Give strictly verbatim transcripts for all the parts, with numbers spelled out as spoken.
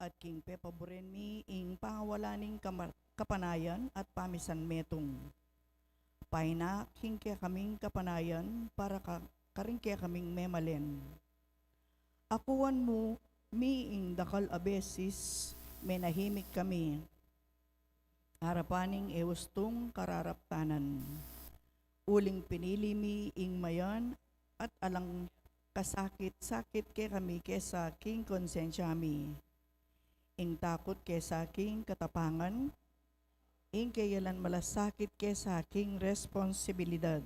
at king pepaburen mi ing pangawala ning kamar-, kapanayan at pamisan metung. Paina king kekaming kapanayan para ka-, karing kekaming memalen. Akuan mu mi ing dakal a beses, menahimik kami arapan ning e ustung kararaptanan. Uling pinili mi ing mayan at alang kasakit-sakit kekami kesa king konsensya mi. Ing takut kesa king katapangan, ing keyalan malasakit kesa king responsibilidad.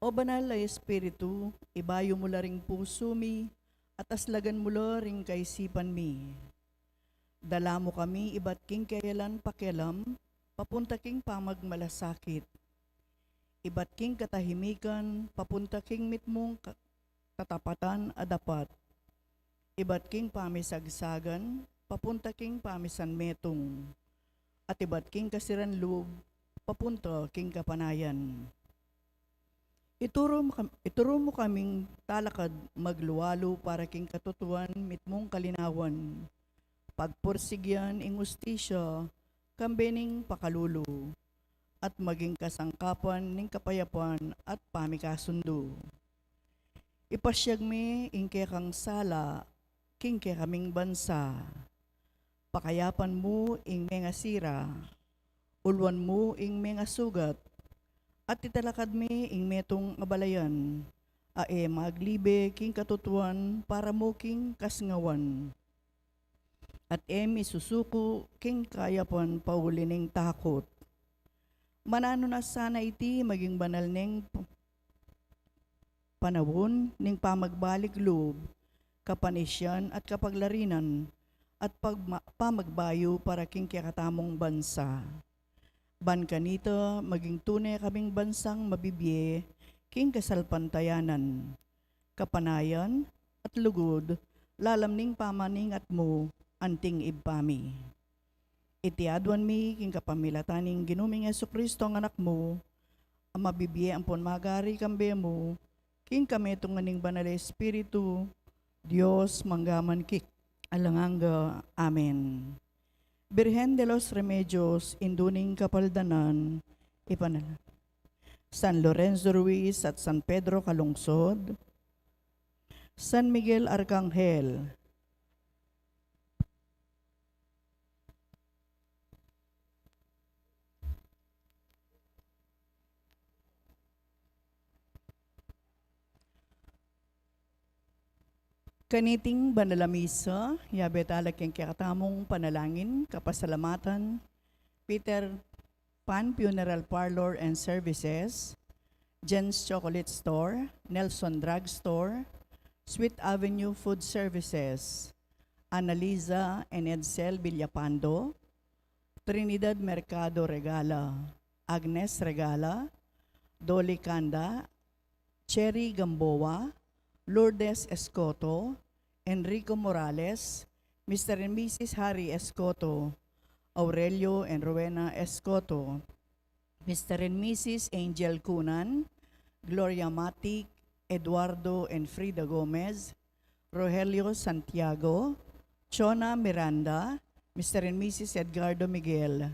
O Banal a Espiritu, ibayu mu la ring pusu mi, at aslagan mu la ring kaisipan mi. Dala mu kami ibat king keyalan pakialam, papunta king pamagmalasakit. Ibat king katahimikan, papunta king mitmung ka-, katapatan a dapat. Ibat king pamisagsagan, papunta king pamisan metung. At ibat king kasiran lub, papunta king kapanayan. Ituru mu kam-, ituru mu kaming talakad maglualu para king katutuan mitmung kalinawan. Pagpursigyan ing ustisya, kambe ning pakalulu, at maging kasangkapan ning kapayapan at pamikasundu. Ipasyag mi ing kekang sala king kekaming bansa. Pakayapan mu ing mengasira, uluan mu ing mengasugat, at italakad mi ing metung a balayan, a e maglibe king katutuan para mu king kasingawan, at e mi susuku king kayapan pauli ning takut. Mananu na sana iti maging banal neng p-, panaun ning pamagbalik lub, kapanisian at kapaglarinan, at pagma-, pamagbayu para king kekatamung bansa. Ban kanita maging tune kaming bansang mabibie king kasalpantayanan, kapanayan, at lugud, lalam ning pamaningat mu, anting Ibpa mi. Iti aduan mi king kapamilatan ning Ginu ming Jesucristo a Anak mu, a mabibie ampon magari kambe mu, king kametungan ning Banal a Espiritu, Dios, mangga man king alang angga. Amen. Birhen de los Remedios, Indu ning Kapaldanan, ipanal-, San Lorenzo Ruiz at San Pedro Calungsod, San Miguel Arcangel, kaniting banal a misa, yabe tala king kekatamung panalangin, kapasalamatan, Peter Pan Funeral Parlor and Services, Jen's Chocolate Store, Nelson Drug Store, Sweet Avenue Food Services, Annalisa and Edsel Villapando, Trinidad Mercado Regala, Agnes Regala, Dolly Canda, Cherry Gamboa, Lourdes Escoto, Enrico Morales, Mister and Missus Harry Escoto, Aurelio and Rowena Escoto, Mister and Missus Angel Cunan, Gloria Matic, Eduardo and Frida Gomez, Rogelio Santiago, Chona Miranda, Mister and Missus Edgardo Miguel,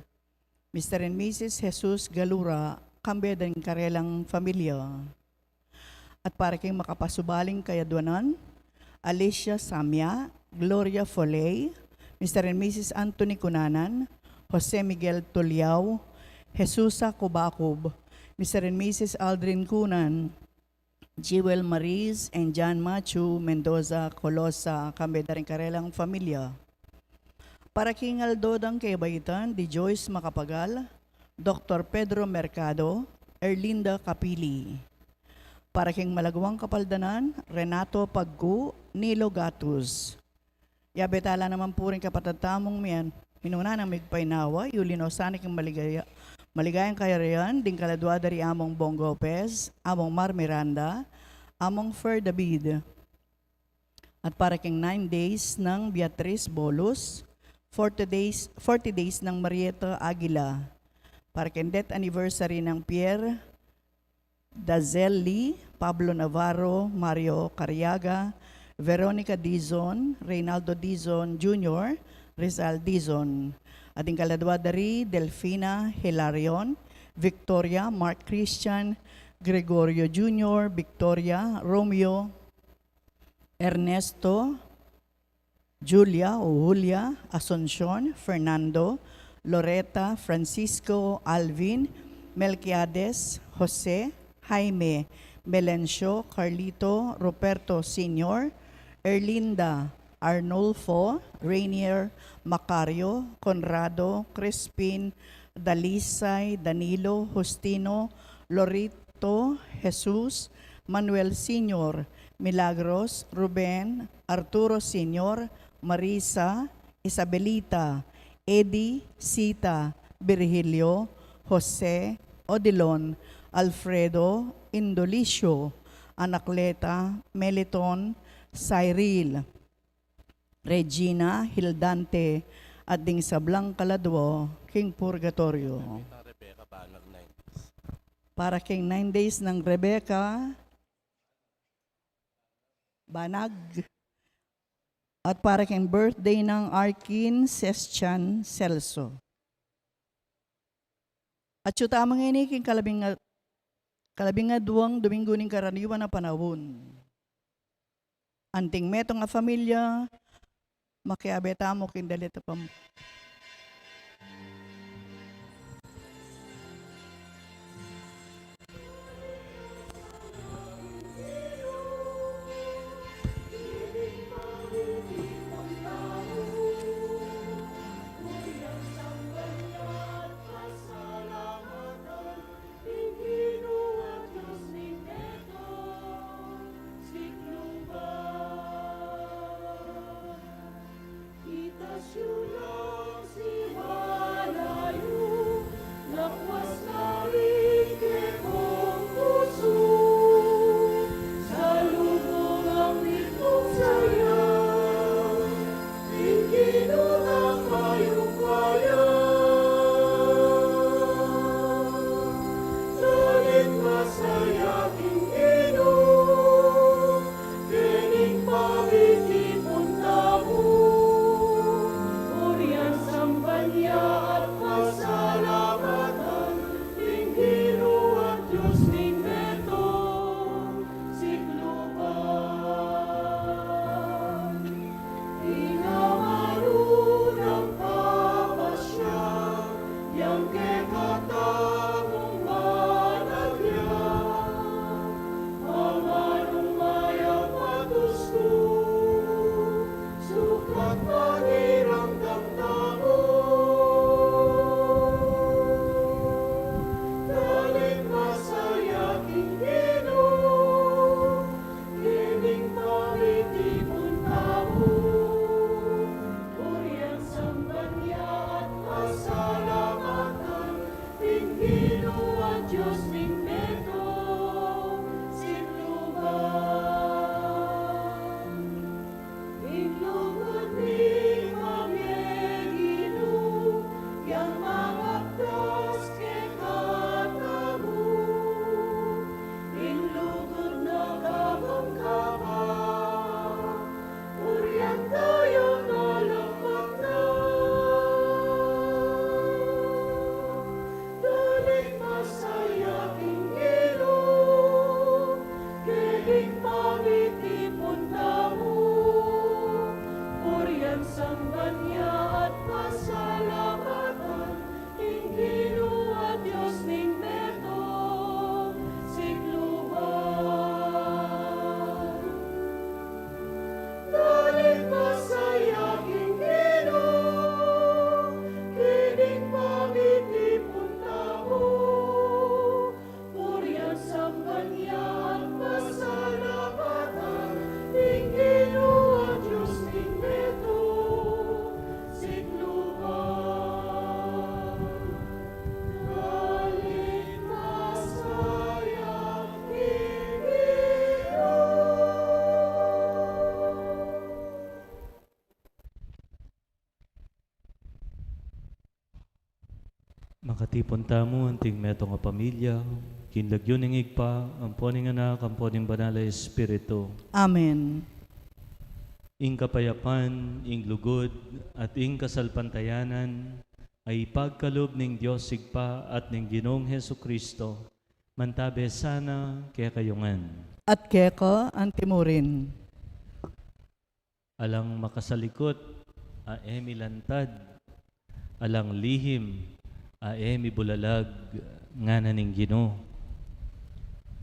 Mister and Missus Jesus Galura, kambe deng karelang familia. At para king makapasubaling kayadwanan, Alicia Samia, Gloria Foley, Mister and Missus Anthony Cunanan, Jose Miguel Tuliao, Jesusa Cubacub, Mister and Missus Aldrin Cunan, Jewel Maris and John Machu Mendoza Colosa, kambe da ring karelang familia. Para king aldo dang kebaitan di Joyce Macapagal, Doktor Pedro Mercado, Erlinda Capili. Para king malaguang kapaldanan, Renato Pagcu, Nilo Gatus. Yabe tala naman pu ring kapatad tamung mian-, minuna nang migpainawa, yuli no sana king maligaya-, maligayang kayarian ding kaladua da ri Among Bong Gopez, Among Mar Miranda, Among Fer David. At para king nine days nang Beatriz Bolus, forty days, forty days nang Marieta Aguila. Para king death anniversary nang Pierre Dazelli, Pablo Navarro, Mario Cariaga, Veronica Dizon, Reynaldo Dizon Junior, Rizal Dizon. At ing kaladwa da ri, Delfina Hilarion, Victoria, Mark Christian, Gregorio Junior, Victoria, Romeo, Ernesto, Julia o Julia, Asuncion, Fernando, Loreta, Francisco, Alvin, Melquiades, Jose, Jaime, Melencio, Carlito, Ruperto Senior, Erlinda, Arnulfo, Rainier, Macario, Conrado, Crispin, Dalisay, Danilo, Justino, Lorito, Jesus, Manuel Senior, Milagros, Ruben, Arturo Senior, Marisa, Isabelita, Eddie, Sita, Virgilio, Jose, Odilon, Alfredo, Indolicio, Anacleta, Meliton, Cyril, Regina, Hildante, at ding sablang kaladwa king purgatorio. Para king nine days nang Rebecca Banag. At para king birthday nang Arkin Sestian Celso. At yu tamu ngeni king kalabing, kalabingadwang Domingo ning karaniwan a panaun. Anting metung a pamilya, makiabe tamu king dalit a pam- Makatipun tamu anting metung a pamilya, king lagyu ning Ibpa, ampo ning Anak, ampo ning Banal a Espiritu. Amen. Ing kapayapan, ing lugud, at ing kasalpantayanan a ipagkalub ning Dios Ibpa at ning Ginung Jesucristo, mantabe sana kekayu ngan. At keka antimurin. Alang makasalikut a e milantad, alang lihim a e mibulalag, ngana ning Ginu.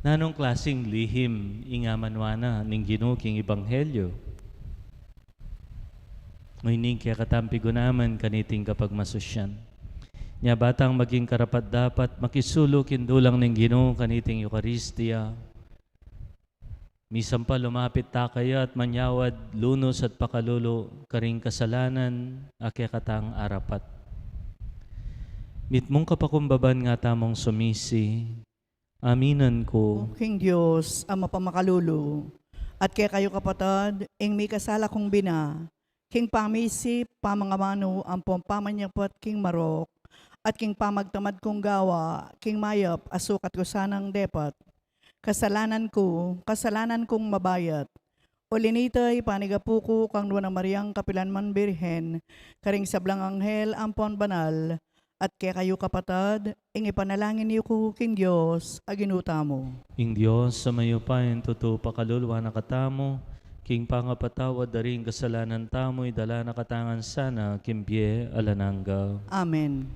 Nanung klasing lihim ing amanwa na ning Ginu king Ebanghelyo? Ngeni kekatang pigunaman kaniting kapagmasusyan. Nya ba tang maging karapat-dapat makisulu king dulang ning Ginu kaniting Eukaristia, misan pa lumapit ta kaya at manyawad lunus at pakalulu karing kasalanan a kekatang arapat. Mitmung kapakumbaban nga tamung sumisi, aminan ku king Dios a mapamakalulu, at kekayu kapatad, ing mikasala kung bina, king pamisip, pamangamanu, ampong pamanyapat king marok, at king pamagtamad kung gawa, king mayap a sukat ku sanang depat. Kasalanan ku, kasalanan kung mabayat. Uli nita, ipanigapu ku kang Nuan a Mariang kapilan man Birhen, karing sablang anghel ampon banal, at kekayu kapatad, ing ipanalangin yu ku king Dios a Ginu tamu. Ing Dios a mayupaya king tutu pakalulu na katamu, king pangapatawad da ring kasalanan tamu, idala na katamu ngan sana king bie alang angga. Amen.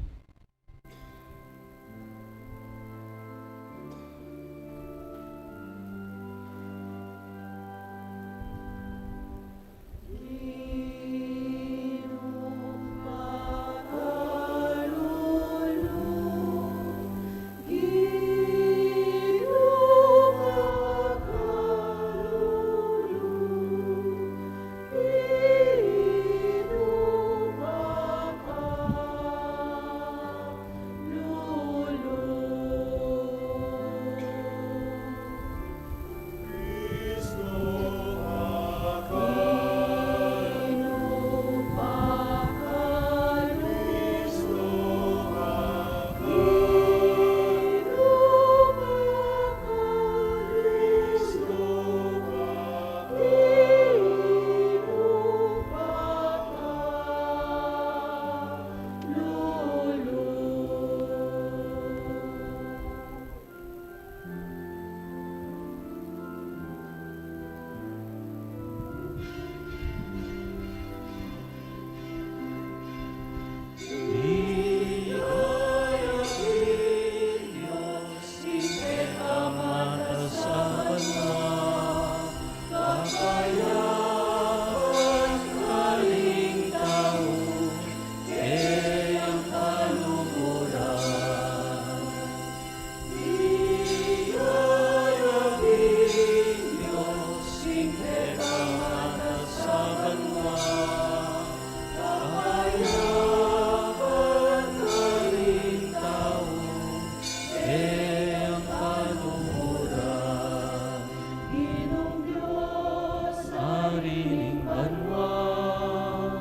Ginung Dios, Ari ning banua,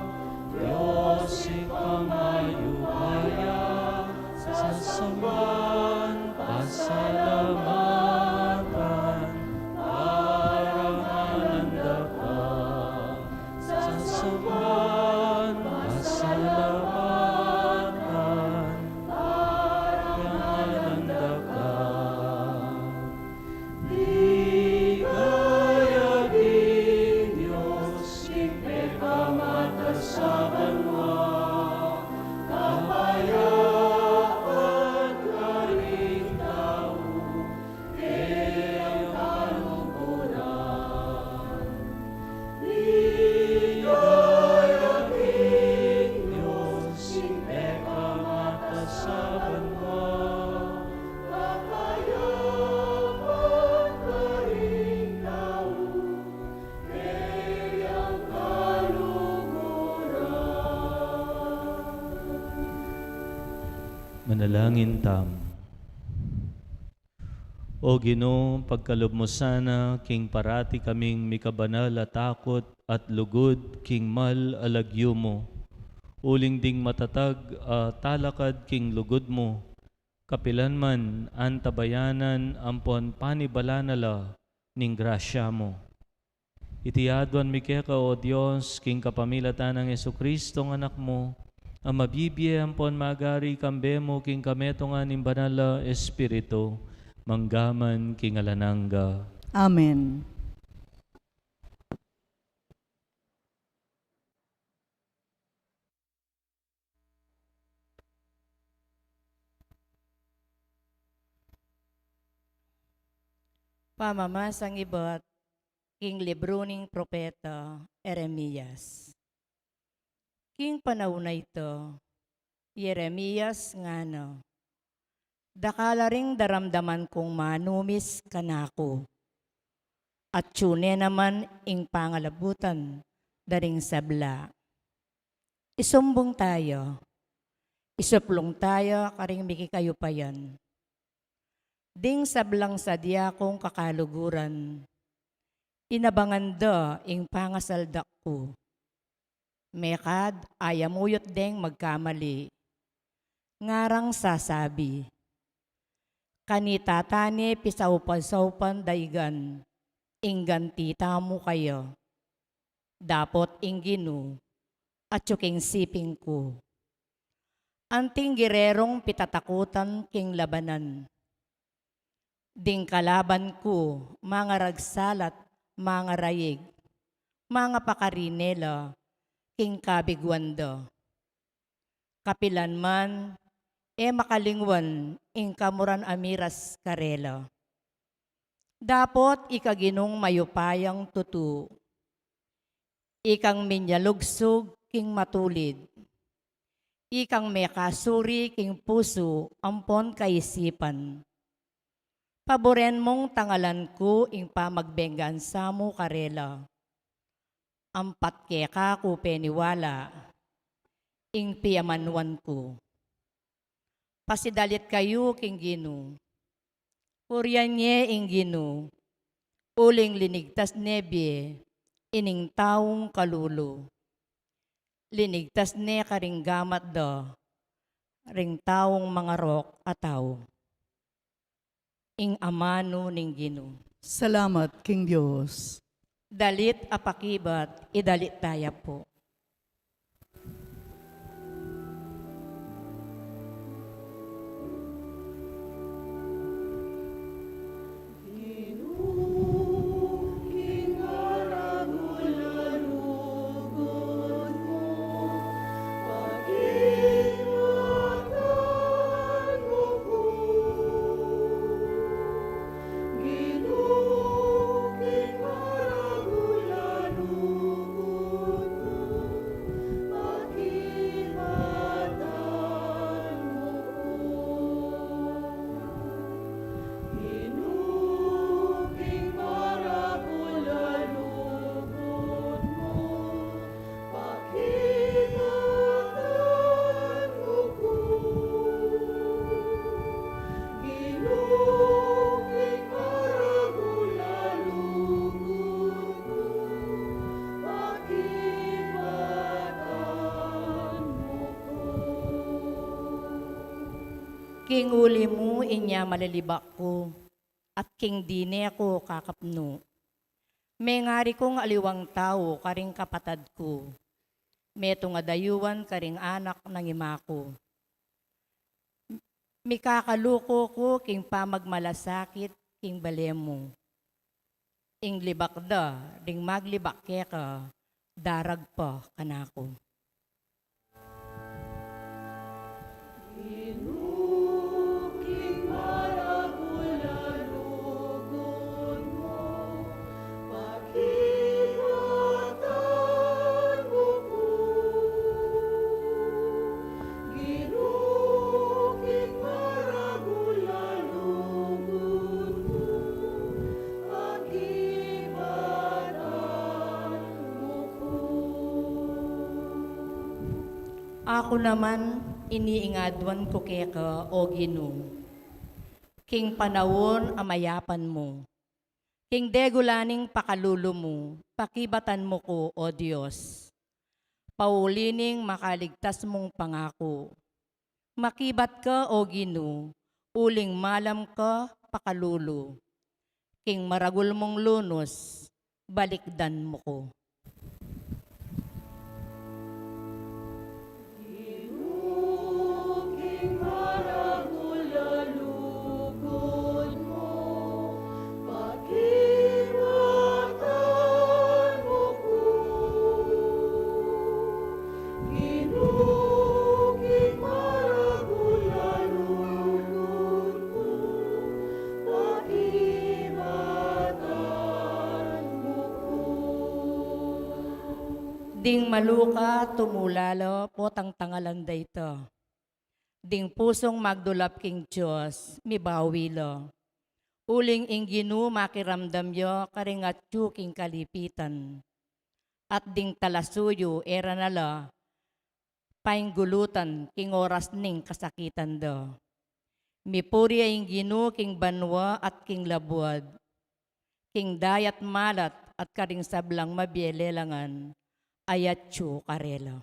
Dios ing pamayu kaya, sasamban, pasalamatan, parangalan da ka, sasamban, pasalamatan, parangalan da ka. Ligaya king Dios, king pekamatas a banua, kapayapan karing tau, keyang kaluguran. Ligaya king Dios, king pekamatas a banua, kapayapan karing tau, keyang kaluguran. Manalangin tamu. O Ginu, pagkalub mu sana king parati kaming mikabanal a takut at lugud king mal a lagyu mu, uling ding matatag a talakad king lugud mu, kapilan man antabayanan ampon panibalan na la ning grasya mu. Iti aduan mi keka, O Dios, king kapamilatan nang Jesucristo, nga Anak mu, a mabibie ampon magari kambe mu king kametungan ning Banal a Espiritu, mangga man king alang angga. Amen. Pamamasang ibat king libru ning propeta Jeremias. King panaun a ita, Jeremias ngana, dakal a ring daramdaman kung manumis kanaku, atyu ne naman ing pangalabutan da ring sabla. Isumbung taya, isuplung taya karing mikikayupayan. Ding sablang sadya kung kakaluguran, inabangan da ing pangasaldak ku. Mekad ayamuyut deng magkamali, ngarang sasabi, kanita tane pisaupan-saupan daigan ing ganti tamu kaya. Dapot ing Ginu, atyu king siping ku. Anting girerung pitatakutan king labanan. Ding kalaban ku, mangaragsalat, mangaraig, mangapakari ne la king kabiguan da. Kapilan man, e makalingwan ing kamuran a miras karela. Dapot ika Ginung mayupayang tutu, ikang minyalugsug king matulid, ikang mekasuri king pusu ampon kaisipan. Paburen mung tangalan ku ing pamagbenggansa mu karela. Ampat keka ku peniwala ing piamanuan ku. Pasidalit kayu king Ginu. Purian ye ing Ginu, uling linigtas ne bie ining taung kalulu. Linigtas ne karing gamat da ring taung mangarok a tau. Ing amanu ning Ginu. Salamat king Dios. Dalit a pakibat, idalit taya pu. King uli mu inya malilibak ku, at king dine ku kakapnu. Mengari kung aliwang tau karing kapatad ku, metung a dayuan karing anak nang ima ku. Mikakaluku ku king pamagmalasakit king bale mu. Ing libak da ring maglibak keka, darag pa kanaku. Aku naman, ini ing aduan ku keka, O Ginu, king panaun a mayapan mu, king degula ning pakalulu mu, pakibatan mu ku, O Dios. Pauli ning makaligtas mung pangaku. Makibat ka, O Ginu, uling malam ka pakalulu. King maragul mung lunus, balikdan mu ku. Ding maluka tumula la, potang tangalan da ita. Ding pusung magdulap king Dios, mibawi la. Uling ing Ginu makiramdam ya karing atyu king kalipitan. At ding talasuyu e ra na la painggulutan king oras ning kasakitan da. Mipuri ya ing Ginu king banua at king labuad, king dayat malat at karing sablang mabie lelangan a atyu karela.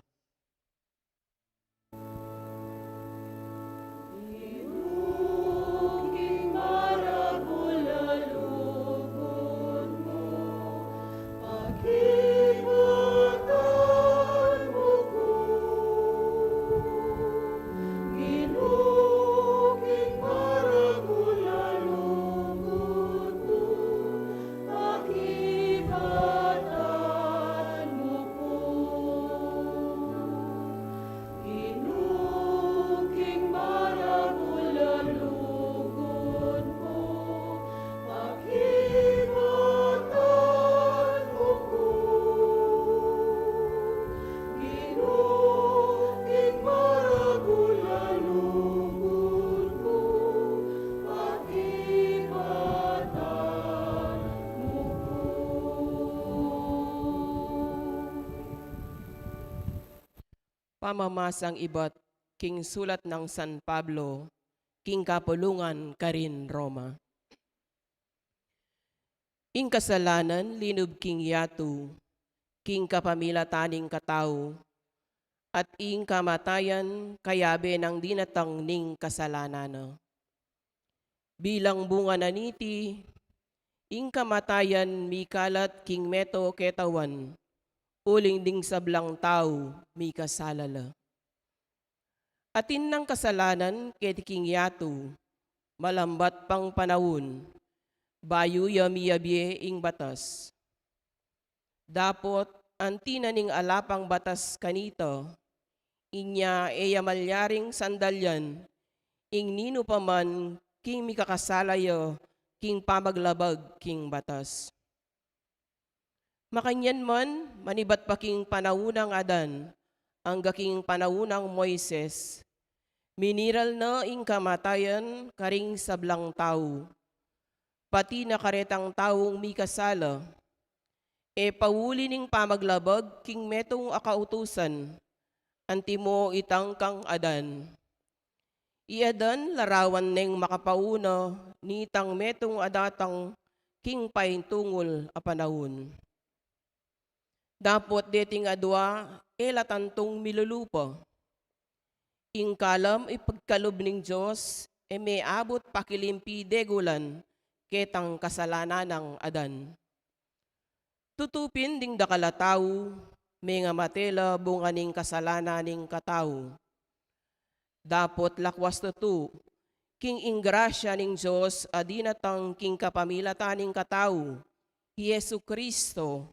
Pamamasang ibat king sulat nang San Pablo king kapulungan karin Roma. Ing kasalanan linub king yatu, king kapamilatan ning katau, at ing kamatayan kayabe nang dinatang ning kasalanan na. Bilang bunga na niti, ing kamatayan mikalat king meto ketawan, uling ding sablang tau mikasala la. Atin nang kasalanan keti king yatu, malambat pang panaun, bayu ya miyabie ing batas. Dapot anti na ning ala pang batas kanita, inya e ya malyaring sandalian ing ninu pa man king mikakasala ya king pamaglabag king batas. Makanyan man, manibat pa king panaun nang Adan angga king panaun nang Moises, miniral na ing kamatayan karing sablang tau, pati na karetang taung mikasala, e pauli ning pamaglabag king metung a kautusan, antimo itang kang Adan. I Adan larawan neng makapauna nitang metung a datang king paintungul a panaun. Dapot deting adua e la tantung milulupa. Ing kalam ipagkalub ning Dios e meabut pakilimpi degulan ketang kasalanan nang Adan. Tutu pin ding dakal a tau mengamate la bunga ning kasalanan ning katau. Dapot lakwas tutu king ing grasya ning Dios a dinatang king kapamilatan ning katau, i Jesu Cristo,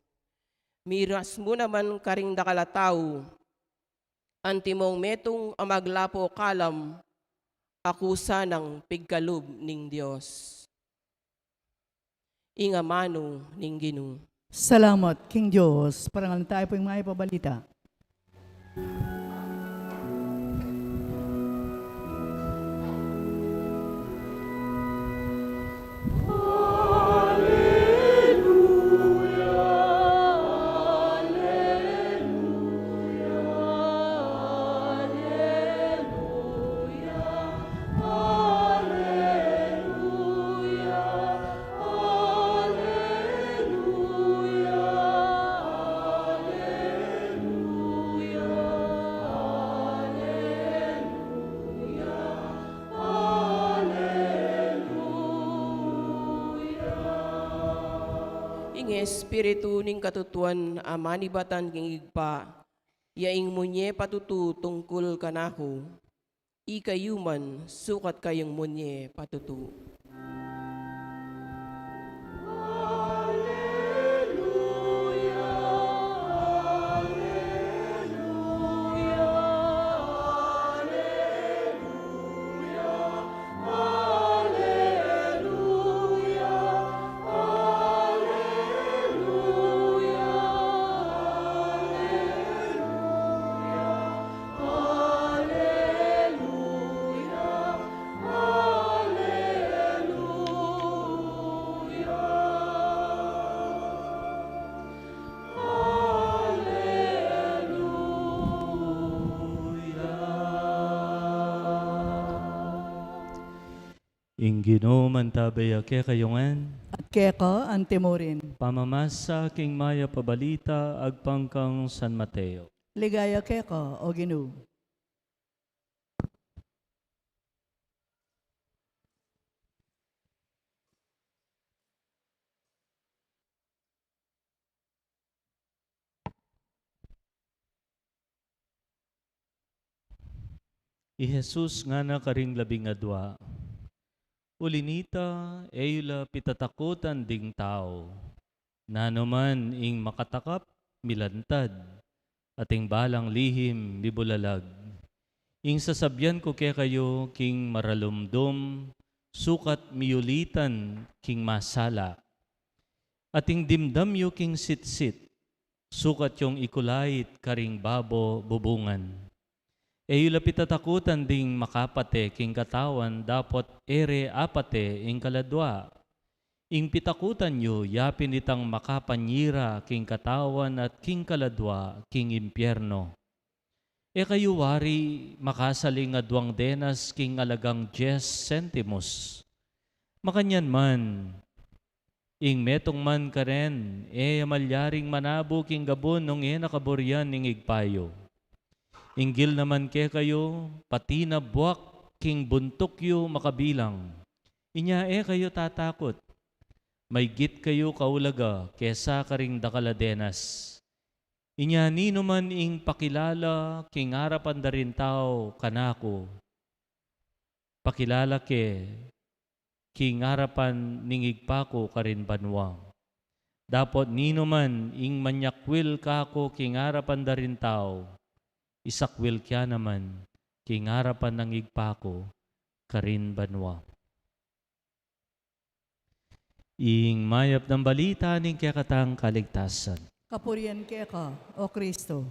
miras mu naman karing dakal a tau, antimong metung a maglapo kalam a kusa nang pigkalub ning Dios. Ing amanu ning Ginu. Salamat king Dios. Parangalan tayu pu ing mayap a balita. Ing Espiritu ning katutuan a manibatan king Ibpa, ya ing munye patutu tungkul kanaku. Ikayu man, sukat kayung munye patutu. Ing Ginu mantabe ya kekayu ngan. At keka anti murin. Pamamasa king mayap a balita agpang kang San Mateo. Ligaya keka, O Ginu. I Jesus ngana karing labing adua, uli nita, e yu la pitatakutan ding tau. Nanu man ing makatakap, milantad, at ing balang lihim, mibulalag. Ing sasabian ku kekayu king maralumdum, sukat miyulitan king masala. At ing dimdam yu king sitsit, sukat yung ikulait karing babo bubungan. E yu la pitatakutan ding makapate king katawan dapot e re apate ing kaladua. Ing pitakutan yu, ya pin itang makapanyira king katawan at king kaladua king impierno. E kayu wari makasaling aduang denas king alagang dies sentimos? Makanyan man, ing metung man karen, e ya malyaring manabu king gabun nung e na kaburian ning Ibpa yu. Inggil naman kekayu, pati na buak king buntuk yu makabilang. Inya e kayu tatakut. Maygit kayu kaulaga kesa karing dakal a denas. Inya ninu man ing pakilala king arapan da ring tau kanaku, pakilala ke king arapan ning Ibpa ku karin banua. Dapot ninu man ing manyakwil kaku king arapan da ring tau, isakwil kya naman king arapan ning Ibpa ku karin banua. Ing mayap nang balita ning kekatang kaligtasan. Kapurian keka, O Kristo.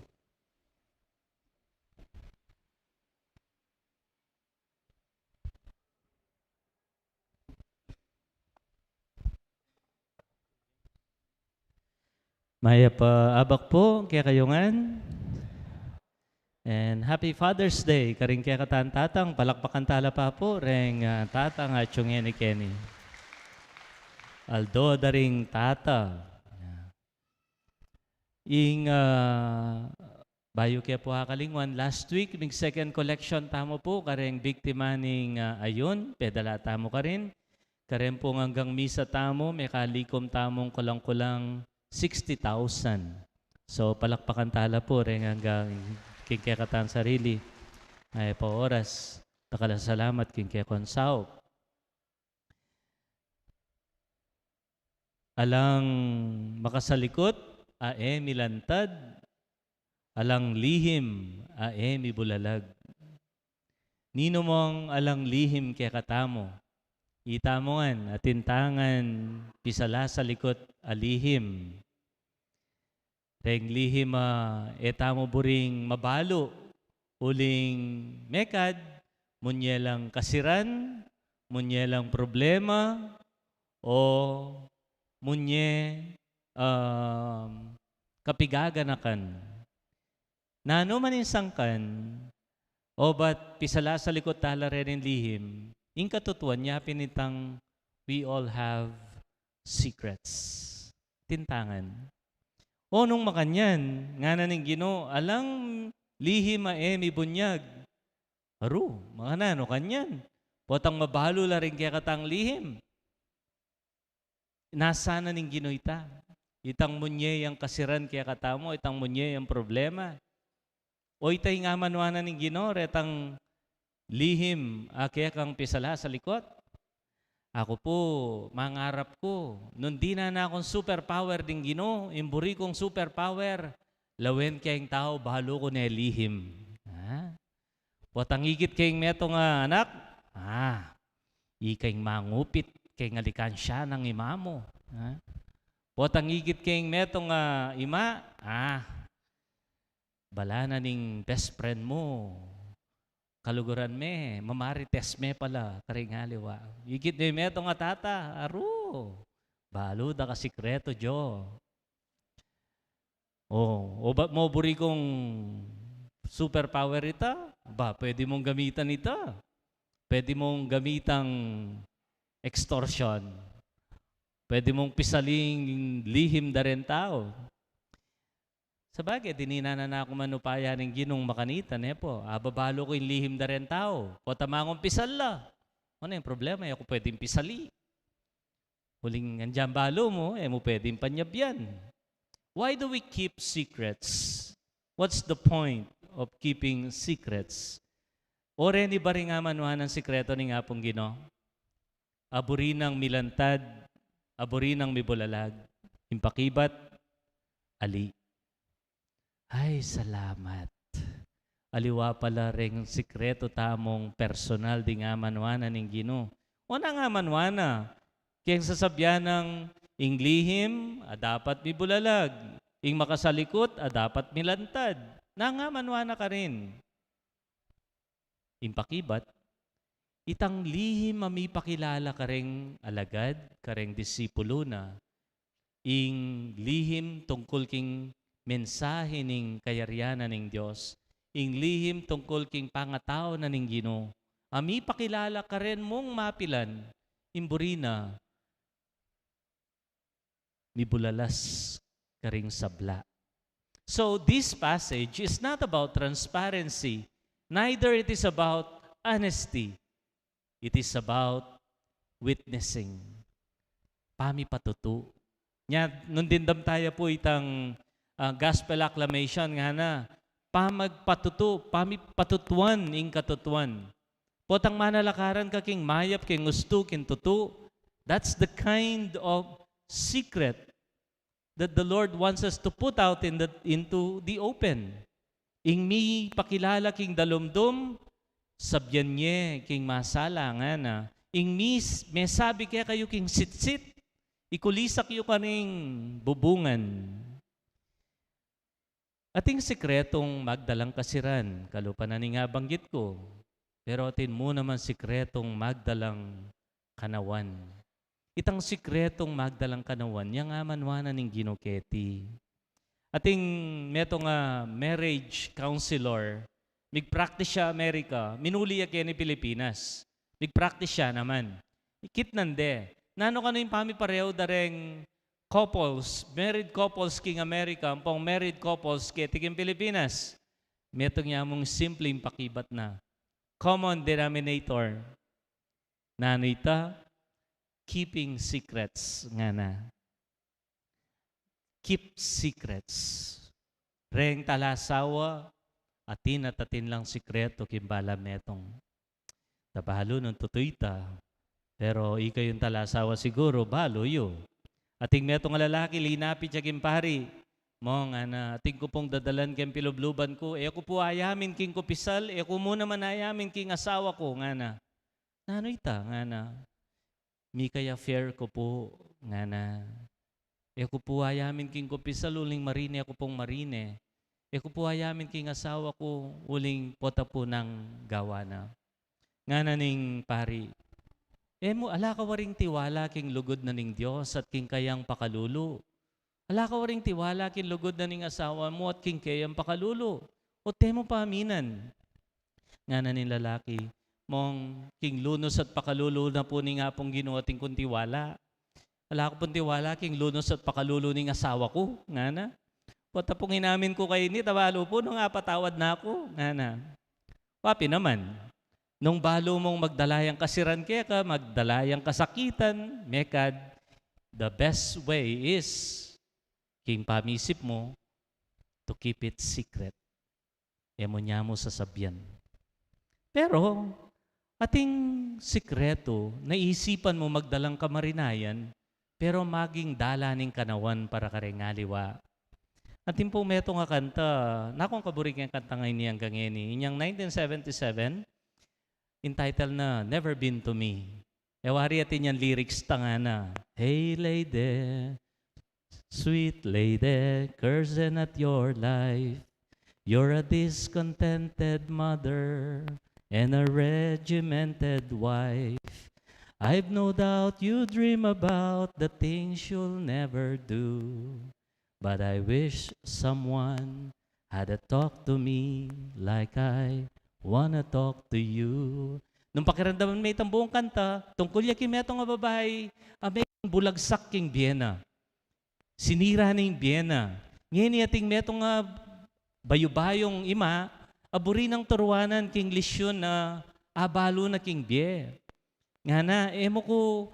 Mayap a abak pu kekayu ngan. And happy Father's Day karing kekatang tatang. Palakpakan tala pa pu reng, ah, tatang atyu ngeni keni. Aldo da ring tata. Ing, ah, bayu ke pu akalingwan, last week, mig-second collection tamu pu kareng biktima ning, ah, ayun, pedala tamu karin. Karen pung anggang misa tamu, mekalikum tamung kulang-kulang sixty thousand. So, palakpakan tala pu reng anggang king kekatang sarili. Ay pa oras, dakal a salamat king kekong saup. Alang makasalikut a e milantad, alang lihim a e mibulalag. Ninu mang alang lihim kekatamu? Itamu ngan, atin ta ngan pisalasalikut a lihim. Reng lihim a e tamu buring mabalu, uling mekad, munye lang kasiran, munye lang problema, o munye, um, kapigaganakan. Nanu man ing sangkan, obat pisalasalikut tala reng lihim, ing katutuan nya pin itang we all have secrets. Atin ta ngan. O nung makanyan, ngana ning Ginu, alang lihim a e mibunyag. Aru, makananu kanyan? Potang mabalu la ring kekatang lihim. Nasa na ning Ginu ita. Itang munye yang kasiran kekatamu, itang munye yang problema. O ita ing amanuan na ning Ginu, retang lihim a kekang pisala sa likut. Aku pu, mangarap ku, nung dinan na kung superpower ding Ginu, ing buri kung superpower, lawen keng tau, balu ku ne lihim. Ha? Potang ikit keng metung a anak, ah, ika ing mangupit keng alikansya nang ima mu. Ha? Potang ikit keng metung a ima, ah, bala na ning best friend mu, kaluguran me, mamarites me pala, karing aliwa. Ikit me metung a tata, aru, balu da ka sikretu, Jo. O, o ba mu buri kung superpower ita? Ba, pwede mung gamitan ita. Pwede mung gamitang extortion. Pwede mung pisaling lihim da ring tau. Sabagay, dinan na na kung manupaya ning Ginung makanita, ne pu? Ababalu ku ing lihim da ring tau. Pota mangun pisal la. Ano ing problema? E ku pwedeng pisali. Uling andiyan balu mu, e mu pwedeng panyabyan. Why do we keep secrets? What's the point of keeping secrets? O reni ba ring amanuan nang sikretu ning Apung Ginu? Aburi nang milantad, aburi nang mibulalag, ing pakibat, ali. Ay, salamat. Aliwa pala reng sikretu tamung personal ding amanuan na ning Ginu. O nang amanuan na, keng sasabian nang ing lihim a dapat mibulalag, ing makasalikut a dapat milantad. Nang amanuan na karin. Ing pakibat, itang lihim a mipakilala kareng alagad, kareng disipulu na, ing lihim tungkul king mensahe ning kayarian na ning Dios, ing lihim tungkul king pangatau na ning Ginu, a mipakilala karen mung mapilan, ing buri na, mibulalas karing sabla. So, this passage is not about transparency, neither it is about honesty. It is about witnessing. Pamipatutu. Nya, nung dimdam taya pu itang, ah, gospel acclamation ngana, pamagpatutu, pamipatutuan ing katutuan. Potang manalakaran ka king mayap, king ustu, king tutu, that's the kind of secret that the Lord wants us to put out in the, into the open. Ing mipakilala king dalumdum, sabian ye king masala ngana. Ing mis-, mesabi kekayu king sitsit, ikulisak yu karing bubungan. Ating sikretung magdalang kasiran, kalupa na ning abanggit ku. Pero atin mu naman sikretung magdalang kanawan. Itang sikretung magdalang kanawan, yang amanuan na ning Ginu keti. Atin metung a marriage counselor, migpractice ya Amerika, minuli ya keni Pilipinas. Migpractice ya naman. Ikit nande. Nanu kanu ing pamiparehu da reng couples, married couples king Amerika, ampong married couples keti king Pilipinas? Metung ya mung simpleng pakibat na. Common denominator. Nanu ita? Keeping secrets, ngana. Keep secrets. Reng talasawa, atin at atin lang sikretu king balametung. Tabalu nung tutu ita. Pero ikayung talasawa siguru, balu yu. Atin metung a lalaki, linapit ya king pari. Mong, ngana, atin ku pung dadalan keng pilubluban ku, e ku pu ayamin king kupisal, e ku mu naman ayamin king asawa ku, ngana. Nanu ita? Ngana. Mikay affair ku pu, ngana. E ku pu ayamin king kupisal uling marine ku pung marine. E ku pu ayamin king asawa ku uling pota pu nang gawa na. Ngana ning pari, e mu, ala ka waring tiwala king lugud na ning Dios at king kayang pakalulu. Ala ka waring tiwala king lugud na ning asawa mu at king kayang pakalulu. O te mu pa aminan? Ngana ning lalaki, mong king lunus at pakalulu na pu ning Apung Ginu atin kung tiwala. Ala ku pung tiwala king lunus at pakalulu ning asawa ku, ngana. Pota pung inamin ku keni, tabalu pu nung apatawad na ku, ngana. Wa pin naman. Nung balu mung magdala yang kasiran keka, magdala yang kasakitan, mekad, the best way is king pamisip mu, to keep it secret. E mu ne mu sasabian. Pero, ating sikretu, naisipan mu magdalang kamarinayan, pero maging dalan ning kanawan para kareng aliwa. Atin pung metung a kanta, naku, kaburi keng kanta ngeni angga ngeni. Inyang nineteen seventy-seven, entitled na Never Been to Me. E wari atin yang lyrics, ngana, "Hey lady, sweet lady, curse not your life. You're a discontented mother and a regimented wife. I've no doubt you dream about the things you'll never do. But I wish someone had a talk to me like I wanna talk to you." Nung pakiramdaman me itang buung kanta, tungkul ya king metung a babai a mebulagsak king bie na. Sinira ne ing bie na. Ngeni ating metung a bayu-bayung ima a buri nang turuanan king lesyun a abalu na king bie. Ngana, "E mu ku,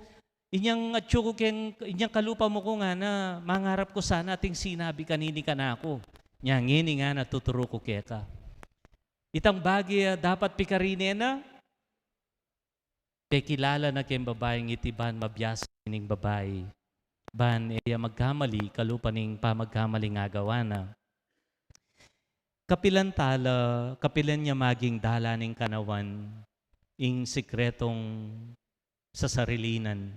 inyang atyu ku keng, inyang kalupa mu ku," ngana, "mangarap ku sana ating sinabi kanini kanaku. Nya ngeni," ngana, "tuturu ku keka. Itang bage a dapat pikarine na, pekilala na keng babaing iti ban mabiasa ning babai, ban e ya magkamali kalupa ning pamagkamaling agawa na." Kapilan tala, kapilan ya maging dalan ning kanawan ing sikretong sasarilinan?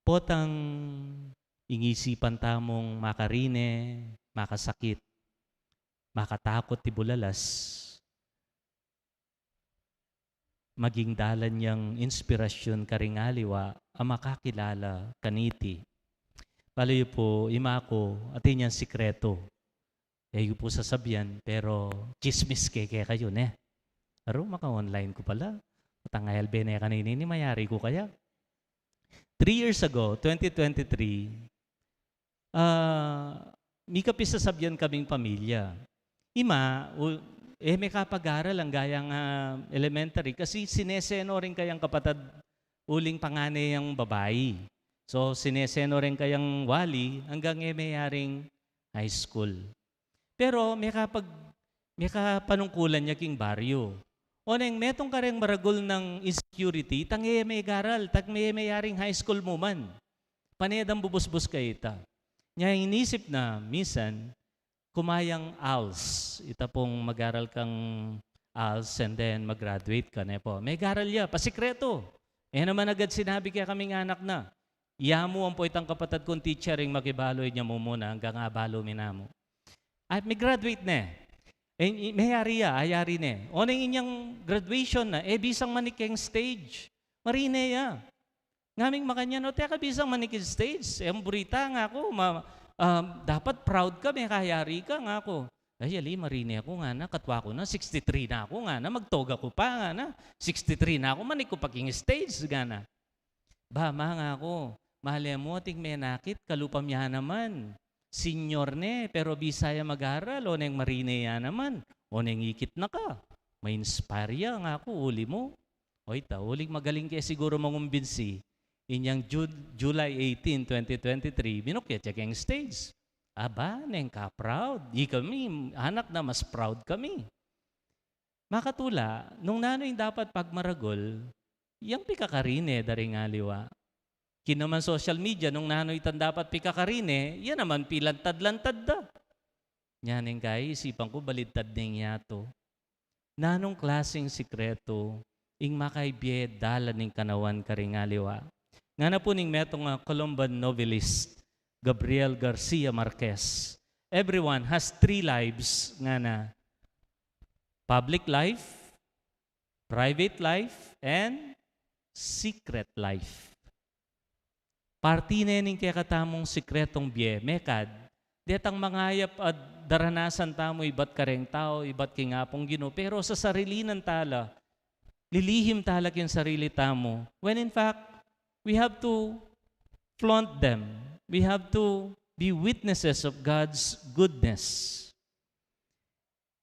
Potang ing isipan tamung makarine, makasakit, makatakut ti bulalas, maging dalan yang inspirasyun karing aliwa a makakilala kaniti. Balu yu pu, ima ku, atin yang sikretu. E yu pu sasabian, pero tsismis ke kekayu, ne? Aru, maka-online ku pala. Matang L B ne kanini, mayari ku kaya? Three years ago, twenty twenty-three, ah, mika pisasabian kaming pamilya. Ima, u-, e me kapag-aral anggang, ah, elementary kasi sineseno rin kayang kapatad uling pangane yang babai. So, sineseno rin kayang wali anggang e me yaring high school. Pero mekapag-, mekapanungkulan ya king baryo. Oneng metung kareng maragul nang insecurity, itang e megaral, itang e meyaring high school mu man. Pane dang bubusbus kayta. Nya inisip na, minsan, kumayang ALS. Ita pung mag-aral kang ALS and then mag-graduate ka, ne pu. Megaral ya, pasikretu. E naman agad sinabi kekaming anak na. Iya mu ampo itang kapatad kung teacher ing makibalu, inya mumuna anggang abalu mi namu. At me-graduate ne. E, i-, meyari ya, ayari ne. Oneng inyang graduation na, e bisang manik keng stage. Marine ya. Ngaming makanyan, "O, teka, bisang manik keng stage. E, ang burita," ngaku, ma-, um, "dapat proud ka, mekayari ka," ngaku. "Ay, ali, marine ku," ngana, "katwa ku na, sixty-three na ku," ngana, "magtoga ku pa," ngana, "sixty-three na ku, manik ku pa keng stage," ngana. "Ba, ma," ngaku, "male mu ating menakit, kalupa mu ya naman. Senior ne, pero bisa ya mag-aral, oneng marine ya naman, oneng ikit na ka. Ma-inspire ya," ngaku, "uli mu." Oy, ta, uling magaling ke siguru mangumbinsi. Inyang Ju-, July eighteen, twenty twenty-three, binukyat ya keng stage. Aba, neng ka-proud. Ikami, anak na, mas proud kami. Makatula, nung nanu ing dapat pagmaragul, yang pikakarine da ring aliwa. Kinaman social media, nung nanu itang dapat pikakarine, yan naman pilantad-lantad da. Nya neng kaisipan ku, balintad neng yatu. Nanung klaseng sikretu ing makaibie dalan ning kanawan karing aliwa? Ngana pu ning metung a Colombian novelist, Gabriel Garcia Marquez, "Everyone has three lives," ngana. "Public life, private life, and secret life." Parti ne ning kekatamung sikretong bie, mekad, detang mangayap a daranasan tamu ibat kareng tau, ibat king Apung Ginu, pero sasarilinan tala, lilihim tala king sarili tamu. When in fact, we have to flaunt them. We have to be witnesses of God's goodness.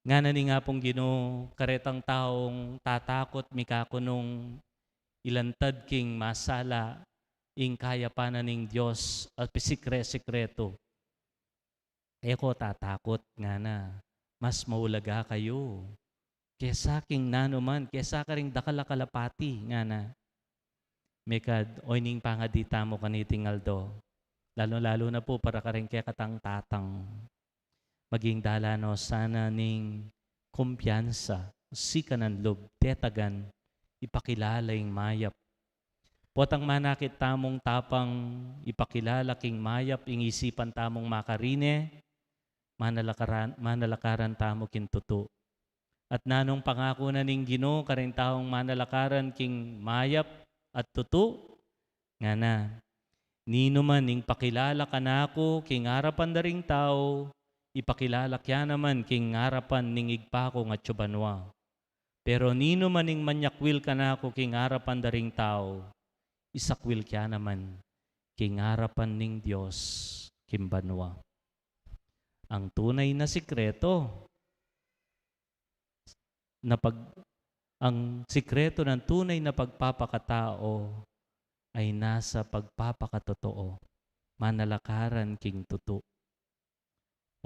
Ngana ning Apung Ginu, karetang taung tatakut mikaku nung ilantad king masala ing kayapan na ning Dios a pisikre-sikretu. E ko tatakut, ngana, mas maulaga kayu kesa king nanu man, kesa karing dakal a kalapati, ngana. Mekad, oyni ing pangadi tamu kaniting aldo, lalu-lalu na pu para karing kekatang tatang. Maging dalan no sana ning kumpiyansa, sikanan lub, tetagan, ipakilala ing mayap. Potang manakit tamung tapang ipakilala king mayap ing isipan tamung makarine, manalakaran, manalakaran tamu king tutu. At nanung pangaku na ning Ginu karing taung manalakaran king mayap at tutu, ngana, ninu man ing pakilala kanaku king arapan da ring tau, ipakilala kya naman king arapan ning Ibpa kung atsu banua. Pero ninu man ing manyakwil kanaku king arapan da ring tau, isakwil kya naman king arapan ning Dios king banua. Ang tunay na sikreto na pag-, ang sikreto ng tunay na pagpapakatao ay nasa pagpapakatotoo, manalakaran king tutu.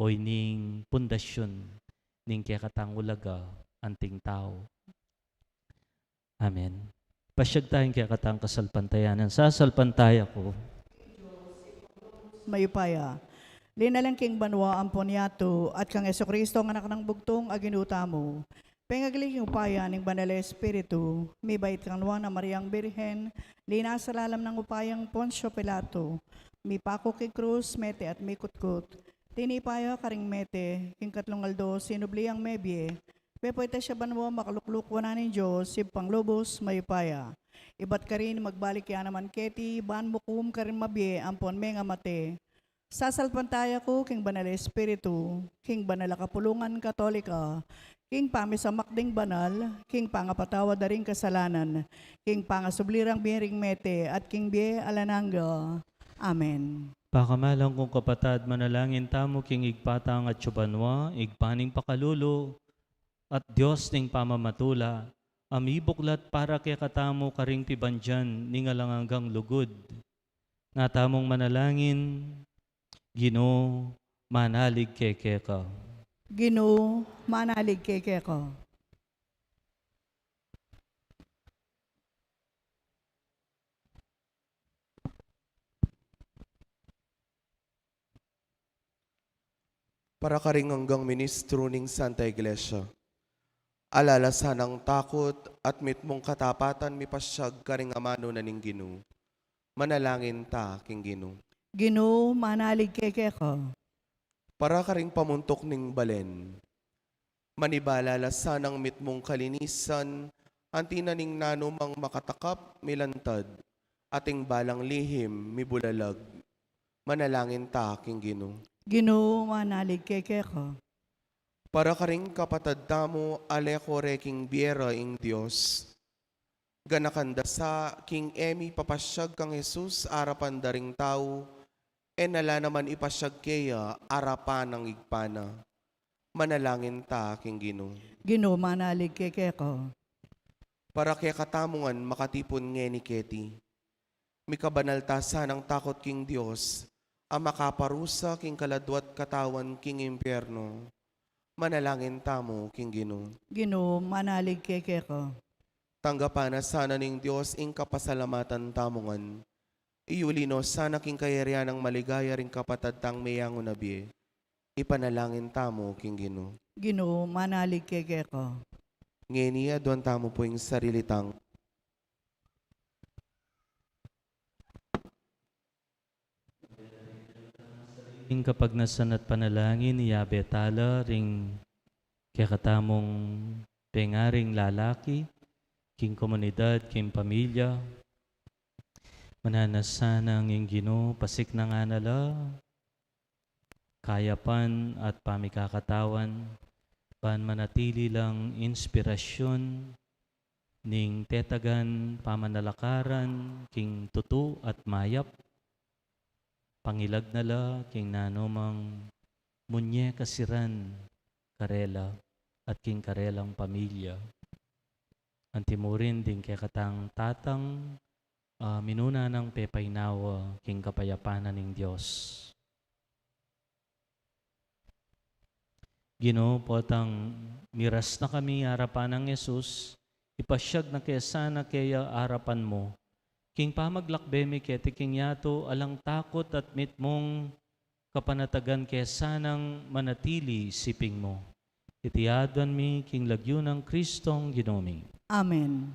Oyni ing pundasyon ning kekatang ulaga anting tau. Amen. Pasyag tayang kekatang kasalpantayanan. Sasalpantaya ku. Mayupaya. Linalang king banua ampon yatu, at kang Jesucristo, ang Anak nang Bugtung a Ginu tamu. Pengagli king upaya ning Banal a Espiritu, mibait kang Nuan a Mariang Birhen, linasa lalam nang upayang Poncio Pilato, mipaku king krus, mete at mikutkut. Tinipa ya karing mete, king katlung aldo sinubli yang mebie, pepaitas ya banua, makalukluk wanan ning Dios, Ibpang lubus mayupaya. Ibat karin magbalik ya naman keti, ban mukum karing mabie ampon mengamate. Sasalpantaya ku king Banal a Espiritu, king banal a kapulungan Katolika, king pamisamak ding banal, king pangapatawad da ring kasalanan, king pangasubli rang bie ring mete, at king bie alang angga. Amen. Pakamalan kung kapatad, manalangin tamu king Ibpa tang atsu banua, Ibpa ning pakalulu, at Dios ning pamamatula, a mibuklat para kekatamu karing pibandian ning alang anggang lugud. Nga tamung manalangin, Ginu, manalig keke ka. Ginu, manalig keke ka. Para karing anggang ministru ning Santa Iglesia. Alala sanang takut at mitmung katapatan mipasyag karing amanu na ning Ginu. Manalangin ta king Ginu. Ginu, manalig keke ka. Para karing pamuntuk ning balen. Manibala la sanang mitmung kalinisan, anti na ning nanumang makatakap milantad, ating balang lihim mibulalag. Manalangin ta king Ginu. Ginu, manalig keke ka. Para karing kapatad tamu a leko re king bie ra ing Dios. Ganakan da sa king e mipapasyag kang Jesus arapan da ring tau, e na la naman ipasyag keya arapan nang Ibpa na. Manalangin ta king Ginu. Ginu, manalig keke ka. Para kekatamu ngan makatipun ngeni keti. Mikabanal ta sanang takut king Dios, a makaparusa king kaladwa't katawan king impiernu. Manalangin tamu king Ginu. Ginu, manalig keke ka. Tanggapan na sana ning Dios ing kapasalamatan tamu ngan. Iyuli no sana king kayarian nang maligaya ring kapatad tang meyangu na bie. Ipanalangin tamu king Ginu. Ginu, manalig keke ka. Ngeni, aduan tamu pu ing sarili tang. Ing kapagnasan at panalangin, iyabe tala ring kekatamung pengaring lalaki, king komunidad, king pamilya. Mananasa nang ing Ginu, pasiknangan na la kayapan at pamikakatawan, ban manatili lang inspirasyon ning tetagan pamanalakaran king tutu at mayap, pangilag na la king nanumang munye kasiran karela at king karelang pamilya. Antimurin ding kekatang tatang, ah, minuna nang pepainawa king kapayapan na ning Dios. Ginu, potang miras na kami arapan nang Jesus, ipasyag na ke sana keya arapan mu. King pamaglakbe mi keti king yatu, alang takut at mitmung kapanatagan ke sanang manatili siping mu. Iti aduan mi king lagyu nang Kristong Ginu mi. Amen.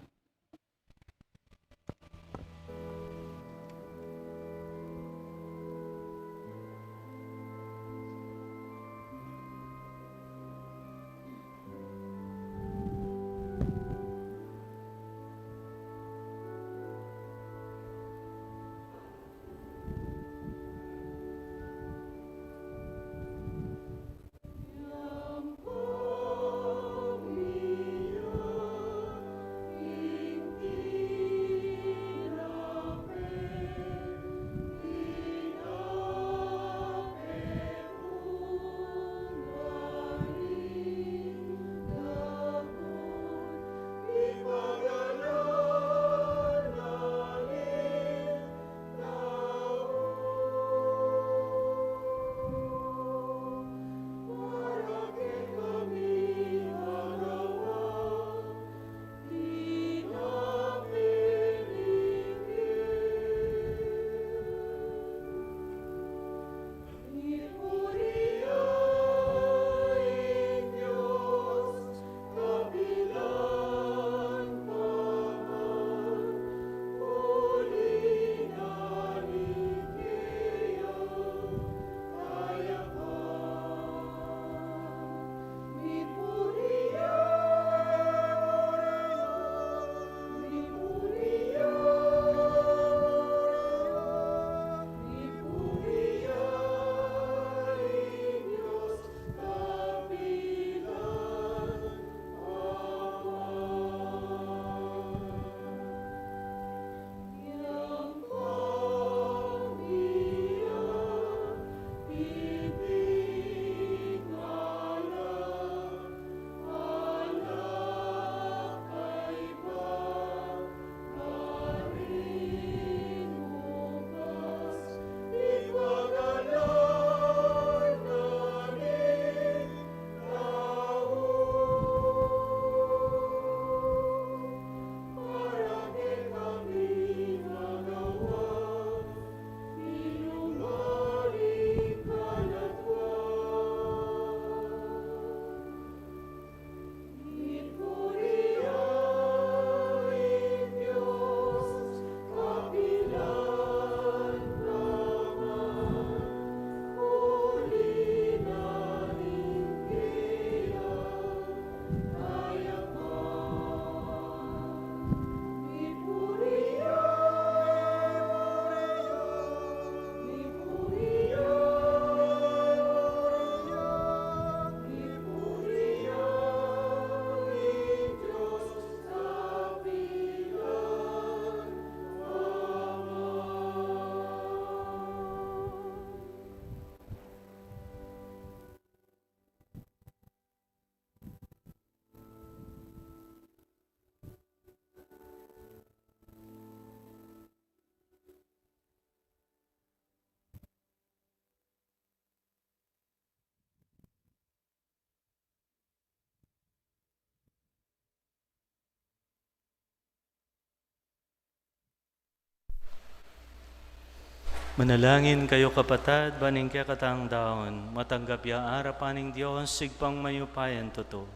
Manalangin kayu, kapatad, ban ing kekatang daun matanggap ya arapan ning Dios, Ibpang mayupayang tutu.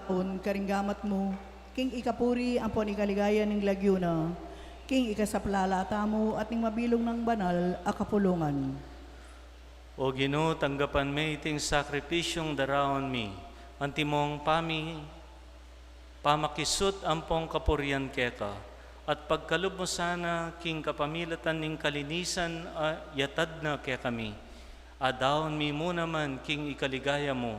Daun karing gamat mu, king ikapuri ampon ikaligaya ning lagyu na, king ikasaplala tamu at ning mabilug nang banal a kapulungan. O Ginu, tanggapan me iting sakripisyung daraun mi, antimong pami, pamakisut ampong kapurian keka, at pagkalub mu sana king kapamilatan ning kalinisan a yatad na kekami. Adaun mi mu naman king ikaligaya mu,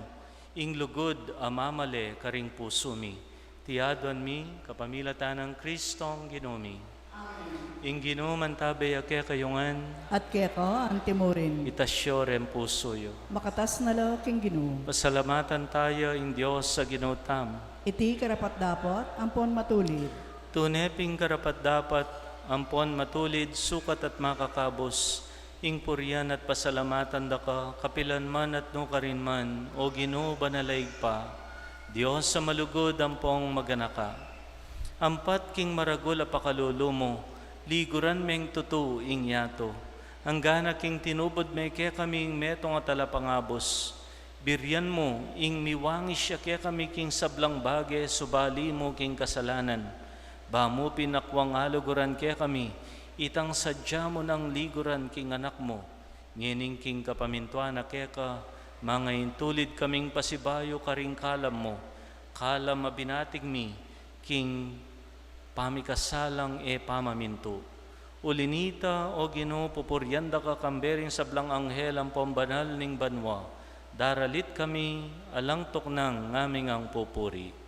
ing lugud a mamale karing pusu mi. Iti aduan mi kapamilatan nang Kristong Ginu mi. Amen. Ing Ginu mantabe ya kekayu ngan. At keka antimurin. Itas yu reng pusu yu. Makatas na la king Ginu. Pasalamatan taya ing Dios a Ginu tamu. Iti karapat-dapat ampon matulid. Tune pin karapat-dapat ampon matulid, sukat at makakabus, Ing purian at pasalamatan da ka, kapilan man at nukarin man, O Ginu, banal a Ibpa, Dios a malugud ampong maganaka. Ampat king maragul a pakalulu mu, liguran meng tutu ing yatu. Anggana king tinubud me kekami ing metung a talapangabus, birian mu ing miwangis ya kekami king sablang bage subali mu king kasalanan. Ba mu pin akwang aluguran kekami, itang sadya mu nang liguran king Anak mu. Ngening king kapamintuan na keka, mangaintulid kaming pasibayu karing kalam mu, kalam a binating mi king pamikasalang e pamamintu. Uli nita, O Ginu, pupurian da ka kambe ring sablang anghel ampong banal ning banua. Daralit kami, alang tuknang ngaming ang pupuri.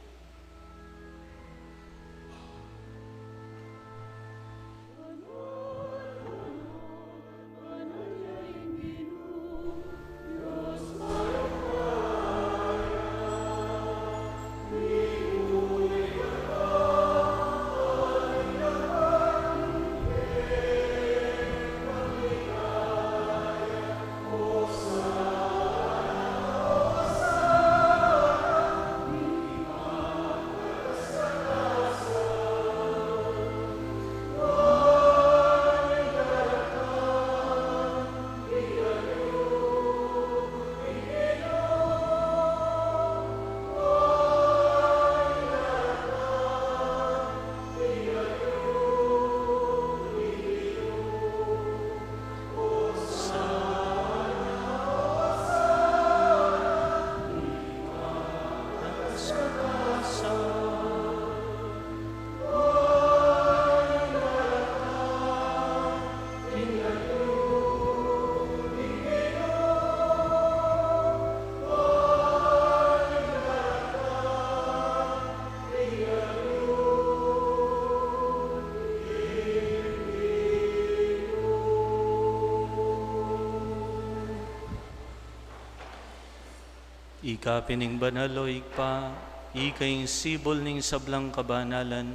Ika pin ing banal, O Ibpa, ika ing sibul ning sablang kabanalan,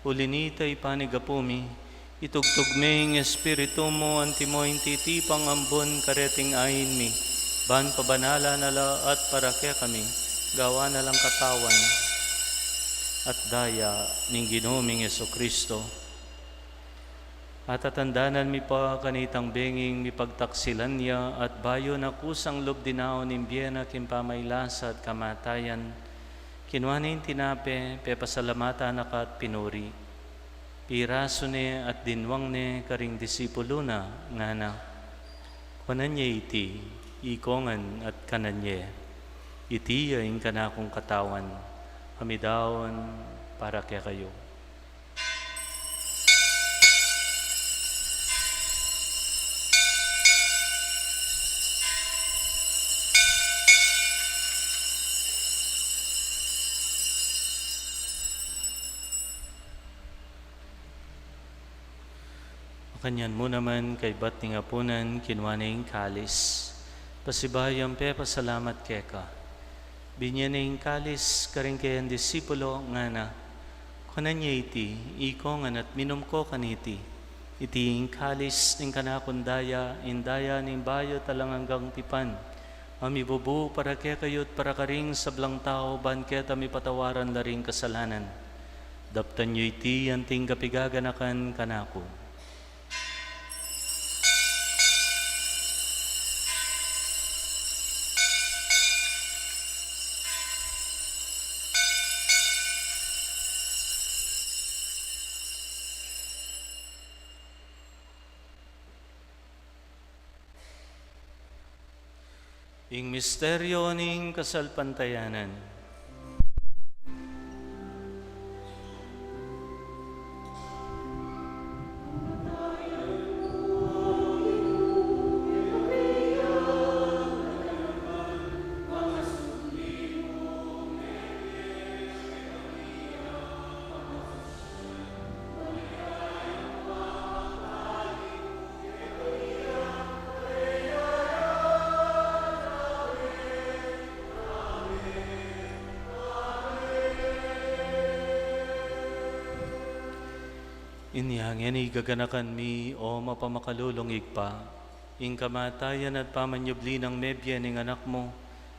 uli nita ipanigapu mi, itugtug me ing Espiritu mu antimo ing titipang ambun kareting ain mi, ban pabanalan na la at para kekami, gawan na lang katawan at daya ning Ginu ming Jesucristo. Atatandanan mi pa kanitang benging mipagtaksilan ya at bayu na kusang lub dinaun ing bie na king pamailasa at kamatayan, kinua ne ing tinape, pepasalamatan na ka at pinuri. Pirasu ne at dinwang ne karing disipulu na, ngana: Kuanan ye iti, ikong ngan at kanan ye. Iti ya ing kanakung katawan, a midaun para kekayu. Makanyan mu naman kaybat ning apunan, kinua ne ing kalis, pasibayu yang pepasalamat keka. Binye ne ing kalis karing kayang disipulo, ngana: Kuanan ye iti, ikong ngan at minum ko kaniti. Iti ing kalis ning kanakung daya, ing daya ning bayu at alang anggang tipan, a mibubu para kekayu at para karing sablang tau, ban keta mipatawaran la ring kasalanan. Daptan yu iti anting kapigaganakan kanaku. Ing misteryo ning kasalpantayanan. Inya ngeni gaganakan mi, o mapamakalulung Ibpa, Ing kamatayan at pamanyubli nang mebie ning Anak mu,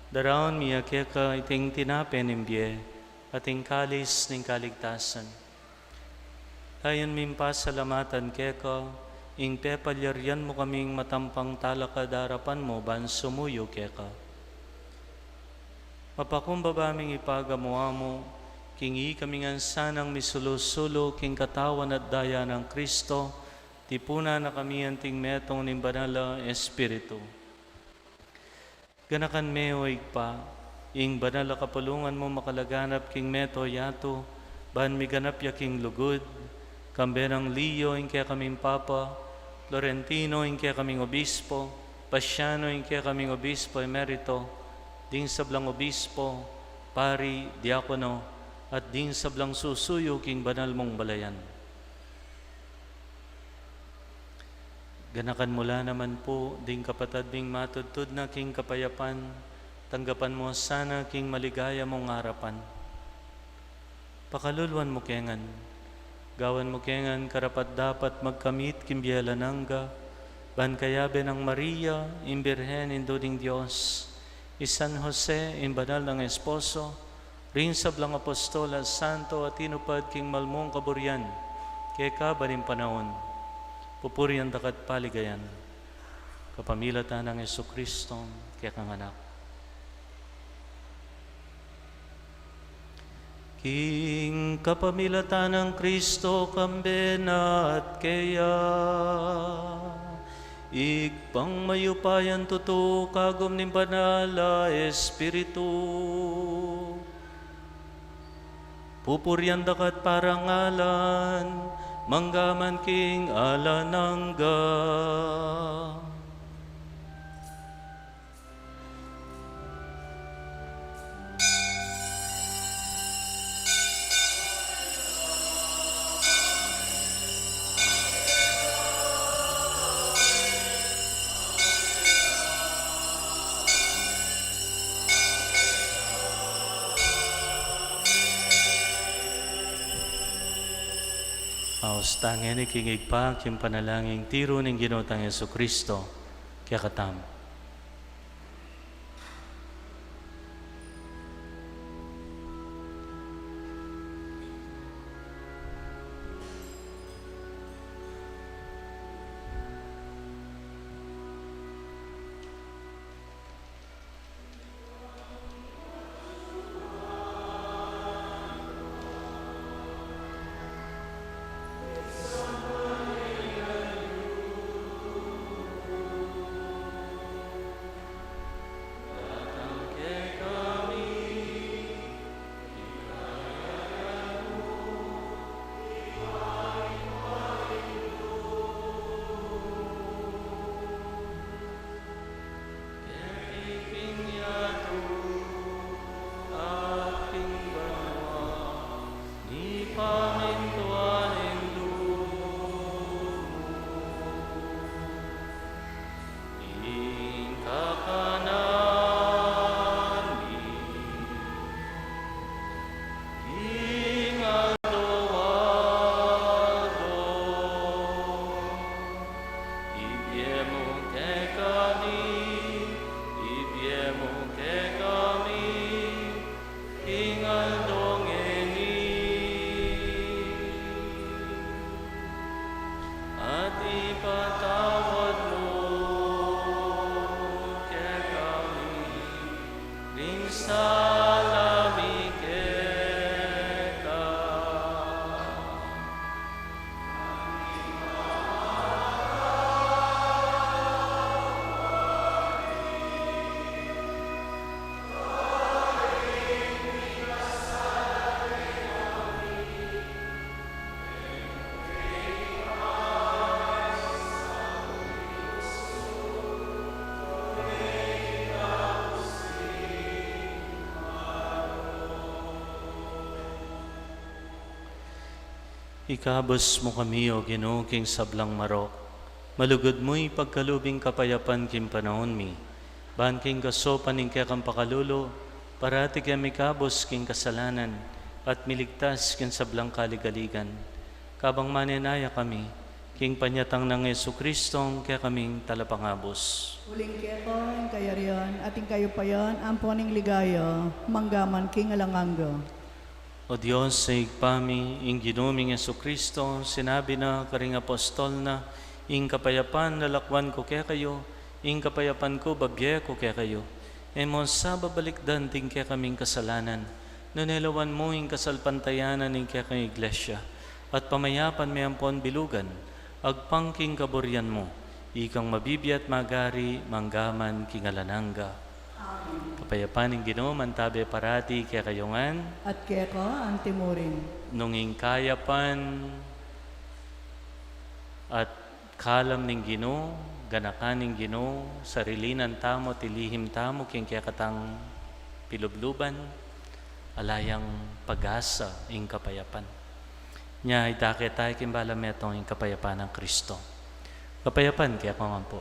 daraun mi ya keka iting tinape ning bie at ing kalis ning kaligtasan. Dayun ming pasalamatan keka ing pepalyarian mu kaming matampang talakad king arapan mu ban sumuyu keka. Mapakumbaba ming ipagamu-amu, king ikami ngan sanang misulu-sulu king katawan at daya nang Kristo, tipunan na kami anting metung ning Banal a Espiritu. Ganakan me, o Ibpa, ing banal a kapulungan mu makalaganap king mabilug a yatu, ban miganap ya king lugud, kambe nang Leo ing kekaming Papa, Florentino ing kekaming Obispo, Paciano ing kekaming Obispo Emerito, ding sablang obispo, pari, diakono, at ding sablang susuyu king banal mung balayan. Ganakan mu la naman pu ding kapatad ming matudtud na king kapayapan, tanggapan mu sana king maligaya mung arapan. Pakaluluan mu ke ngan, gawan mu ke ngan karapat-dapat magkamit king bie alang angga, ban kayabe nang Maria, ing Birhen, Indu ning Dios, i San Jose, ing banal nang esposo, ring sablang apostol at santo a tinupad king malmung kaburian keka ban ing panaun, pupurian daka at paligayan, kapamilatan nang Jesucristo, kekang Anak. King kapamilatan nang Kristo, kambe na at keya, Ibpang mayupayang tutu, kagum ning Banal a Espiritu, pupurian daka at parangalan, mangga man king alang angga. Aus tang ngeni king Ibpa, king panalangin ning tiru ning Ginu tang Jesucristo, kekatamu. Ing kakanan mi king aldo-aldo, ibie mu kekami, ibie mu kekami, king aldo ngeni. At ipatawad mu kekami ding sala mi keka. Ikabus mu kami, O Ginu, king sablang marok. Malugud mu ipagkalub ing kapayapan king panaun mi. Ban king kasaupan ning kekang pakalulu, parati keng mikabus king kasalanan, at miligtas king sablang kaligaligan. Kabang manenaya kami, King panyatang nang Jesucristo, ing kekaming talapangabus. Uling keka ing kayarian, at ing kayupayan, ampo ning ligaya, mangga man king alang angga. O Dios, Ibpa mi, ing Ginu ming Jesucristo, sinabi na karing apostol na, ing kapayapan lalakwan ku kekayu, ing kapayapan ku babie ku kekayu. E mu sa babalikdan ding kekaming kasalanan, nune lawan mu ing kasalpantayanan ning kekang Iglesia, at pamayapan me ampon bilugan, agpang king kaburian mu, ikang mabibie at magari, mangga man king alang angga. Amen. Kapayapan ning Ginu, mantabe parati kekayu ngan. At keka antimurin. Nung ing kayapan at kalam ning Ginu, ganakan ning Ginu, sarilinan tamu, tilihim tamu, king kekatang pilubluban, ala yang pag-asa ing kapayapan. Nya, idake tamu king balamu ing kapayapan nang Kristo. Kapayapan kekayu ngan pu.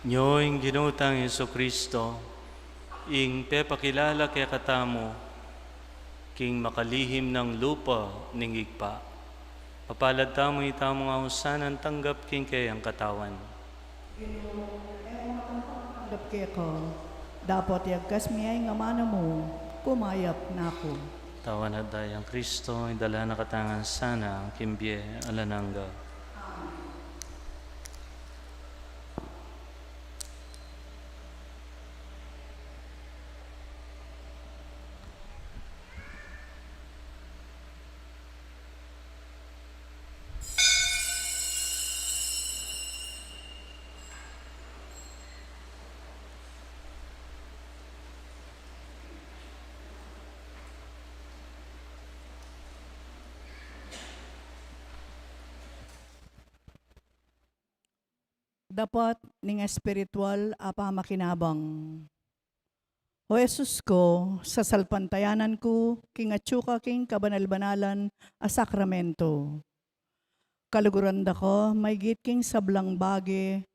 Nyo ing Ginu tang Jesucristo, ing pepakilala kekatamu king makalihim nang lupa ning Ibpa. Mapalad tamu, itamu ngan sana tanggap king keyang katawan. Ginu, e ku matanggap keka, dapot iyagkas mi ya ing amanu mu, kumayap na ku. Tawan at dayang Kristo, idala na katamu ngan sana king bie alang angga. Dapot ning espiritual a pamakinabang. O Jesus ku, sasalpantayanan ku king atyu ka king kabanal-banalan a sakramento. Kaluguran da ka maigit king sablang bage,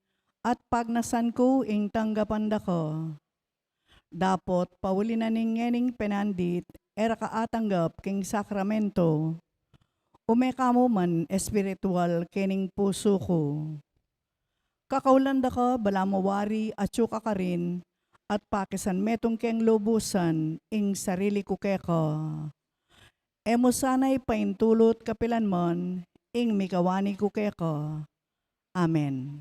at pagnasan ku ing tanggapan da ka. Dapot pauli na ning ngening penandit e ra ka atanggap king sakramento, ume ka mu man espiritual kening pusu ku. Kakaulan da ka balamu wari atyu ka karin, at pakisan metung keng lubusan ing sarili ku keka. E mu sana ipaintulut kapilan man ing mikawani ku keka. Amen.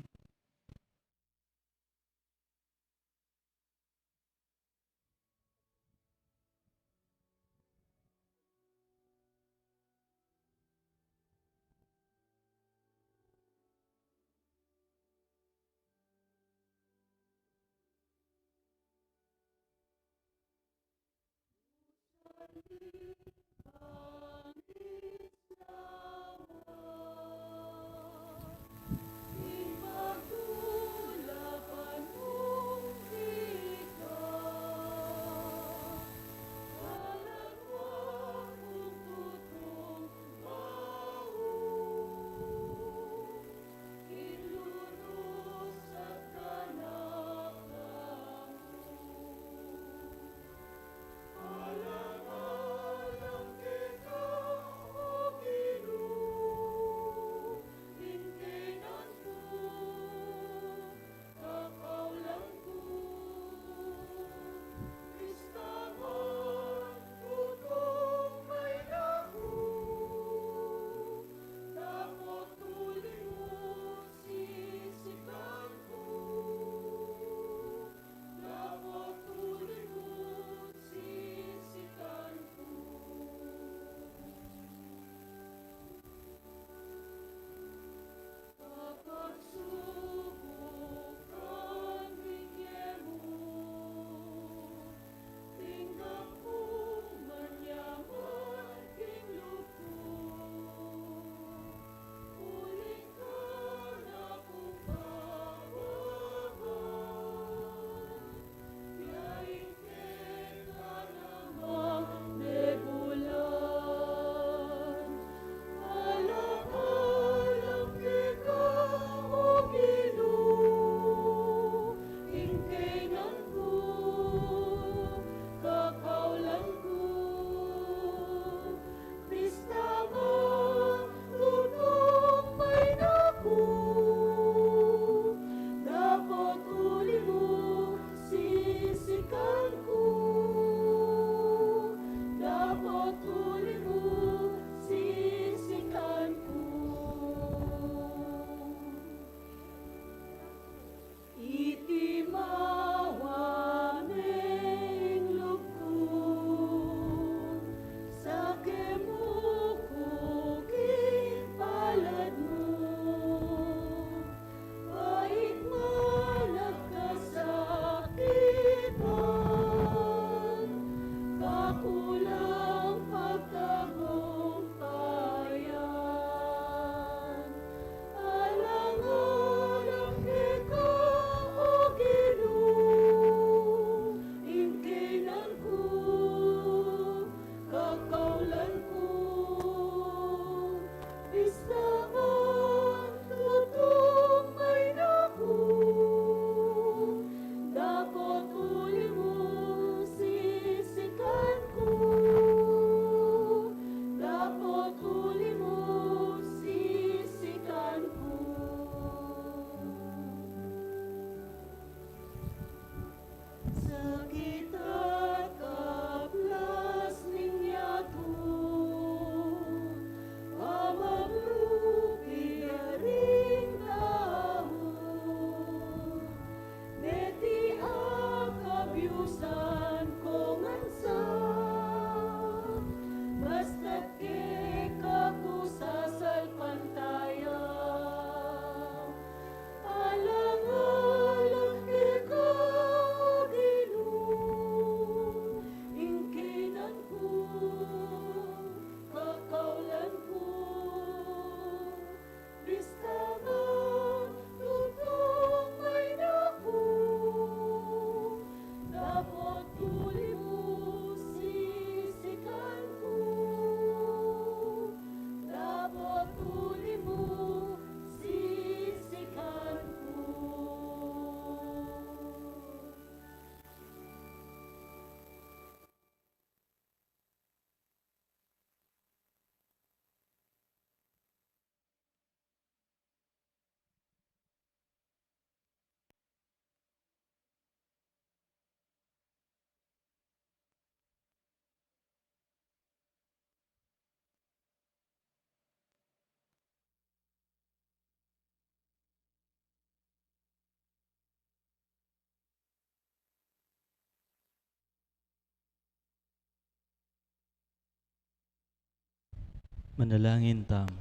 Manalangin tamu.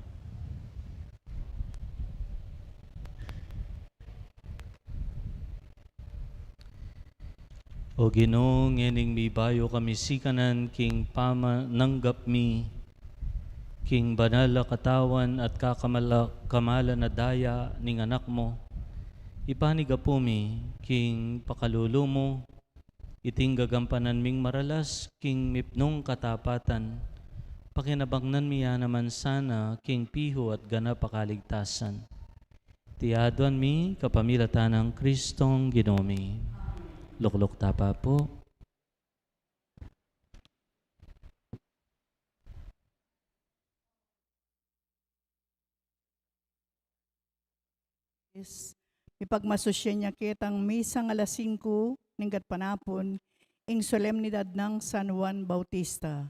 O Ginu, ngening mibayu kami sikanan king pamananggap mi king banal a katawan at kakamala-, kamalan a daya ning Anak mu, ipanigapu mi king pakalulu mu iting gagampanan ming maralas king mipnung katapatan, pakinabangnan mi ya naman sana king pihu at ganap a kaligtasan. Iti aduan mi kapamilatan nang Kristong Ginu mi. Lukluk ta pa pu. Mipagmasusyan ya ketang misang alas singku ning gatpanapun ing solemnidad nang San Juan Bautista.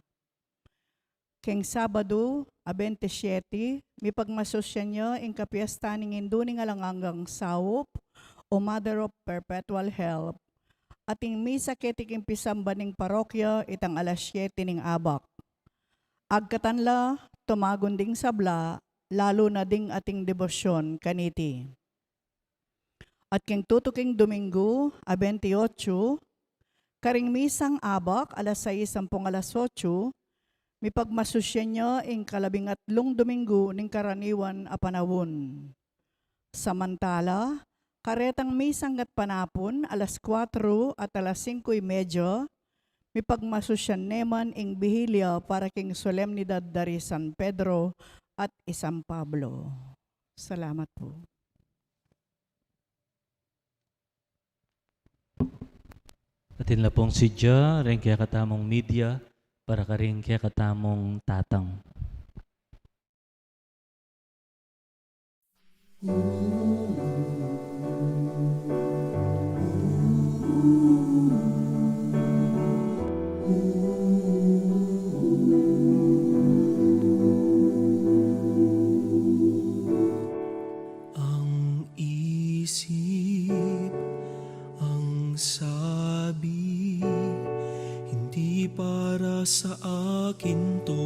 Keng Sabadu, a bente siete, mipagmasusyan ya ing kapiestan ning Indu ning Alang Anggang Saup, o Mother of Perpetual Help, at ing misa keti king pisamban ning parokya itang alas siete ning abak. Agkatan la tumagun ding sabla, lalu na ding ating debosyon kaniti. At king tutuking Dominggu, a bente otso, karing misang abak, alas sais ampong alas otso, mipagmasusyan ya ing kalabing atlung Dominggu ning karaniwan a panaun. Samantala, karetang misang gatpanapun, alas kuatro at alas singku y medya, mipagmasusyan ne man ing bihilya para king solemnidad da ri San Pedro at i San Pablo. Salamat pu. Atin la pung sidya ring kekatamung media para karing kekatamung tatang. Ang isip, ang sabi, hindi para sa akin 'to.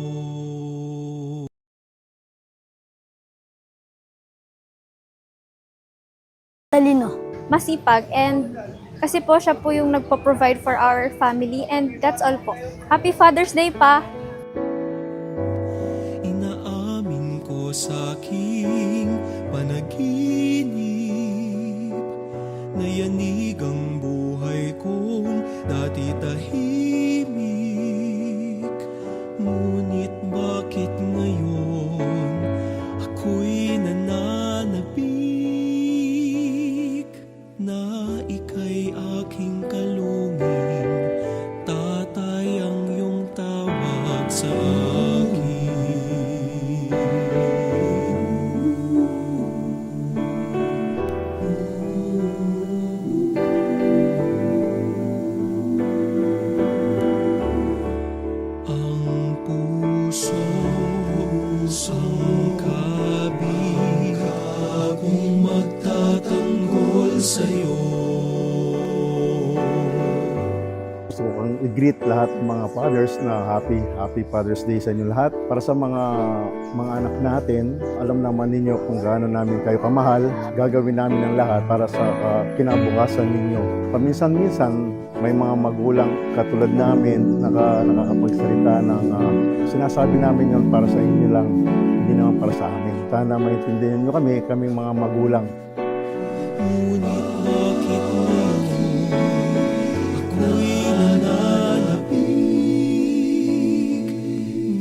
Talino. Masipag, and kasi po siya po yung nagpo-provide for our family, and that's all po. Happy Father's Day, Pa! Inaamin ko sa aking panaginip na yanig ang buhay kong dati tahimik. Ngunit bakit ngayon ako'y nananabik na ika'y aking kalungin, Tatay, ang iyong tawag sa akin? Ang puso, ang kabig, kung magtatanggol sa'yo. Gusto ko pang i-greet lahat ng mga fathers na happy, happy Father's Day sa inyo lahat. Para sa mga, mga anak natin, alam naman ninyo kung gaano namin kayo kamahal. Gagawin namin ang lahat para sa, ah, kinabukasan ninyo. Paminsan-minsan, may mga magulang katulad namin naka-, nakakapagsalita ng, ah, sinasabi namin yon para sa inyo lang, hindi naman para sa amin. Sana maintindihan niyo kami, kaming mga magulang. Ngunit bakit ngayon ako'y nananabik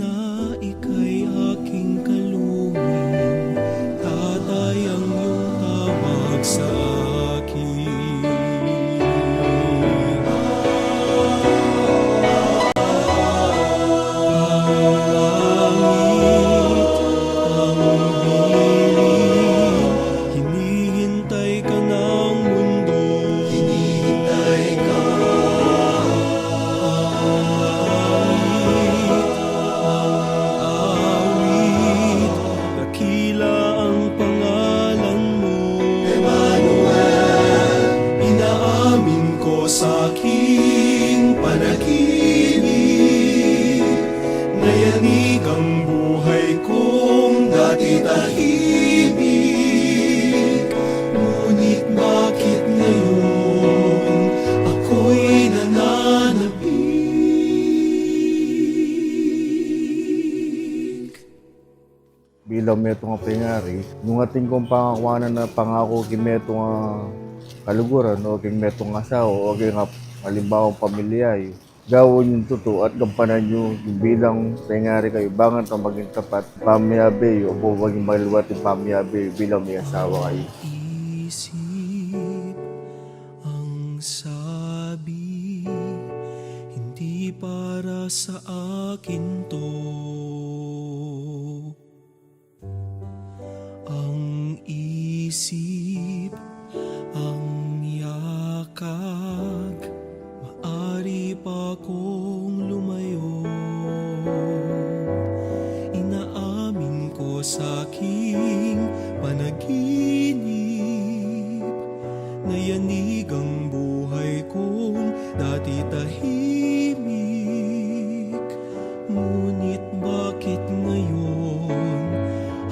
na ika'y aking kalungin, Tatay, ang iyong tawag sa akin? Ang langit, ang bilin, hinihintay ka ng mundo. Hinihintay ka. Metung a pengari, nung atin kung pangakuan na pangaku king metung a kaluguran, o king metung a asawa, o king ap-, alimbawang pamilya yu, gawan yung tutu at gampanan yu yung bilang pengari kayu, bang kanita maging tapat pamiyabe yu, o maging maliwat yung pamiyabe yu bilang miyasawa kayu. Isip ang sabi, hindi para sa akin 'to. Ang isip ang yakag, maari pa kong lumayo. Inaamin ko sa aking panaginip na yanig ang buhay kong dati tahimik. Ngunit bakit ngayon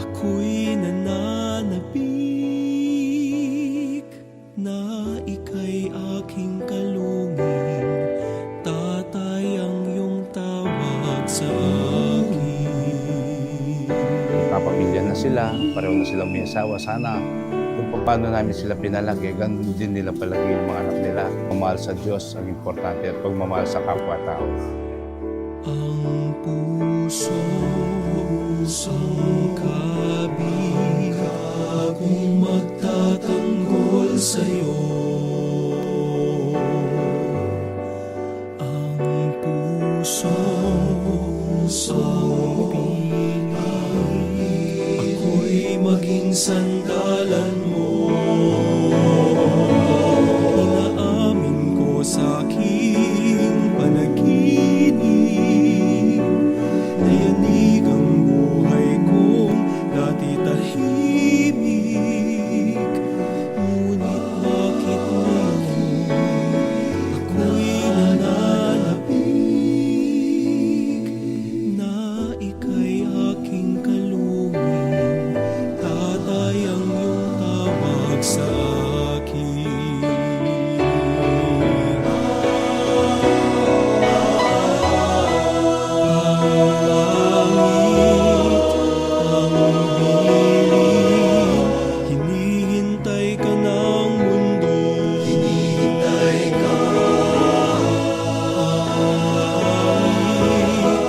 ako'y nananabik na ika'y aking kalungin, Tatay, ang iyong tawag sa akin? Kapamilya na sila, pareho na silang may asawa. Sana kung paano namin sila pinalaki, ganun din nila palagi yung mga anak nila. Pagmamahal sa Diyos ang importante at pagmamahal sa kapwa-tao. Ang pusong sangkabing, akong magtatanggol sa'yo. Ang pusong sangkabing, ako'y maging sandalan mo. Inaamin ko sa aking panaginip na yanig ang buhay kong dati tahimik. Ngunit bakit ngayon ako'y nananabik na ika'y aking kalungin, Tatay, ang iyong tawag sa akin. Ang langit, ang bilin, hinihintay ka ng mundo. Hinihintay ka. Ang langit,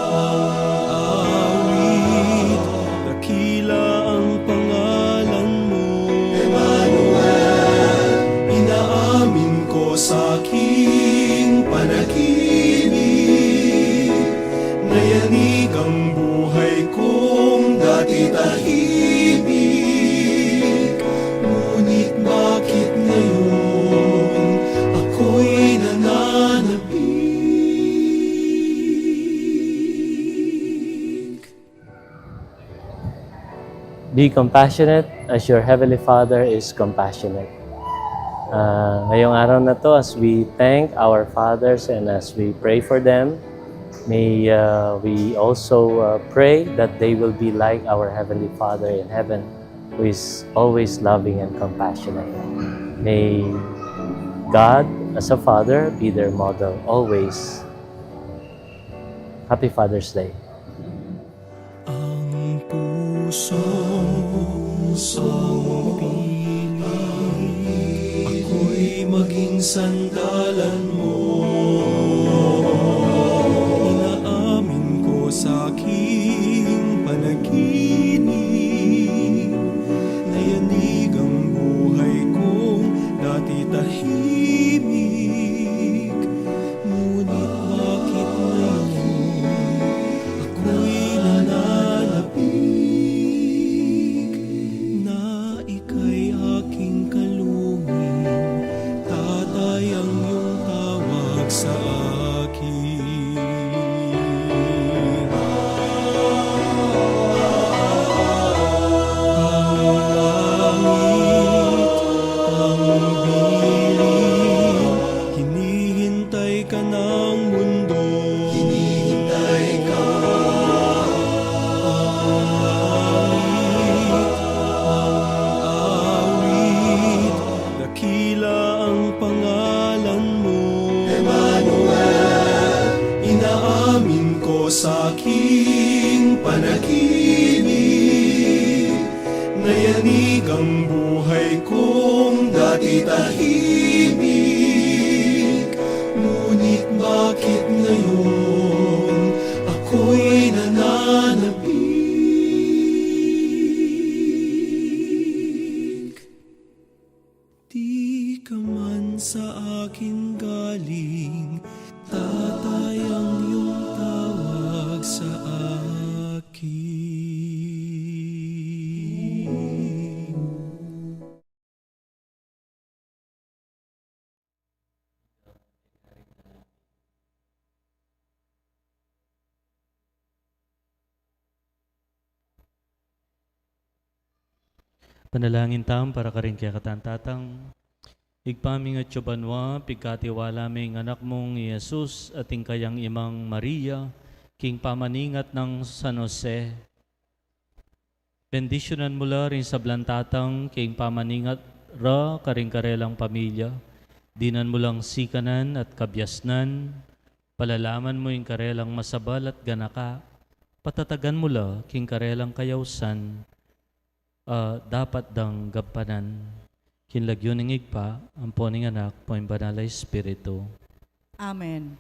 ang awit, dakila ang pangalan mo. Emmanuel, inaamin ko sa aking panaginip na yanig ang buhay kong dati tahimik. Ngunit bakit ngayon ako'y nananabik? Be compassionate as your Heavenly Father is compassionate. Ah, ngayong araw na 'to, as we thank our fathers and as we pray for them, may, ah, we also, ah, pray that they will be like our Heavenly Father in heaven, who is always loving and compassionate. May God, as a Father, be their model always. Happy Father's Day. Ang pusong sangkabing, ako'y maging sandalan mo. Inaamin ko sa aking panaginip na yanig ang buhay kong dati tahimik. Ngunit bakit ngayon ako'y nananabik na ika'y aking kalungin, Tatay, ang iyong tawag Narinig ang buhay kong dati tahimik, ngunit bakit ngayon ako'y nananabik? Di ka man sa akin galing, tatayang yung tawag sa akin. Panalangin tamu para karing kekatang Tatang. Ibpa ming atsu banua, pigkatiwala ming anak mung i Jesus at ing kayang imang Maria, king pamaningat nang San Jose. Bendisyunan mu la ring sablang tatang king pamaningat ra karing karelang pamilya. Dinan mu lang sikanan at kabiasnan, palalaman mu ing karelang masabal at ganaka, patatagan mu la king karelang kayausan, a dapat dang gampanan. King lagyu ning Ibpa, ampo ning Anak, ampo ning Banal a Espiritu. Amen.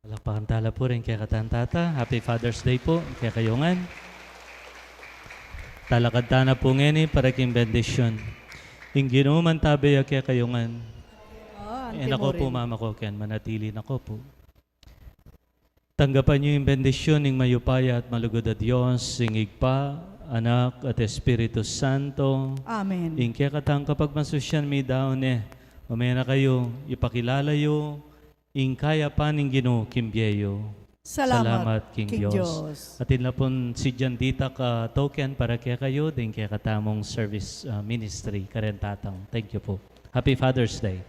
Palakpakan tala pu ring kekatang tata. Happy Father's Day pu kekayu ngan. Talakad tana pu ngeni para king bendisyun. Ing Ginu mantabe ya kekayu ngan. Oh, ante mu rin. E na ko pu mamakoken, manatili na ko pu. Tanggapan yu ing bendisyun ning mayupaya at malugud a Dios, ing Ibpa, Anak, at Espiritu Santo. Amen. Ing kekatang kapagmasusyan midaun ne, mame na kayu, ipakilala yu ing kayapan ning Ginu king bie yu. Salamat king Dios. Atin la pung sidyan ditak a token para kekayu, ding kekatamung service, ah, ministry, karen tatang. Thank you pu. Happy Father's Day.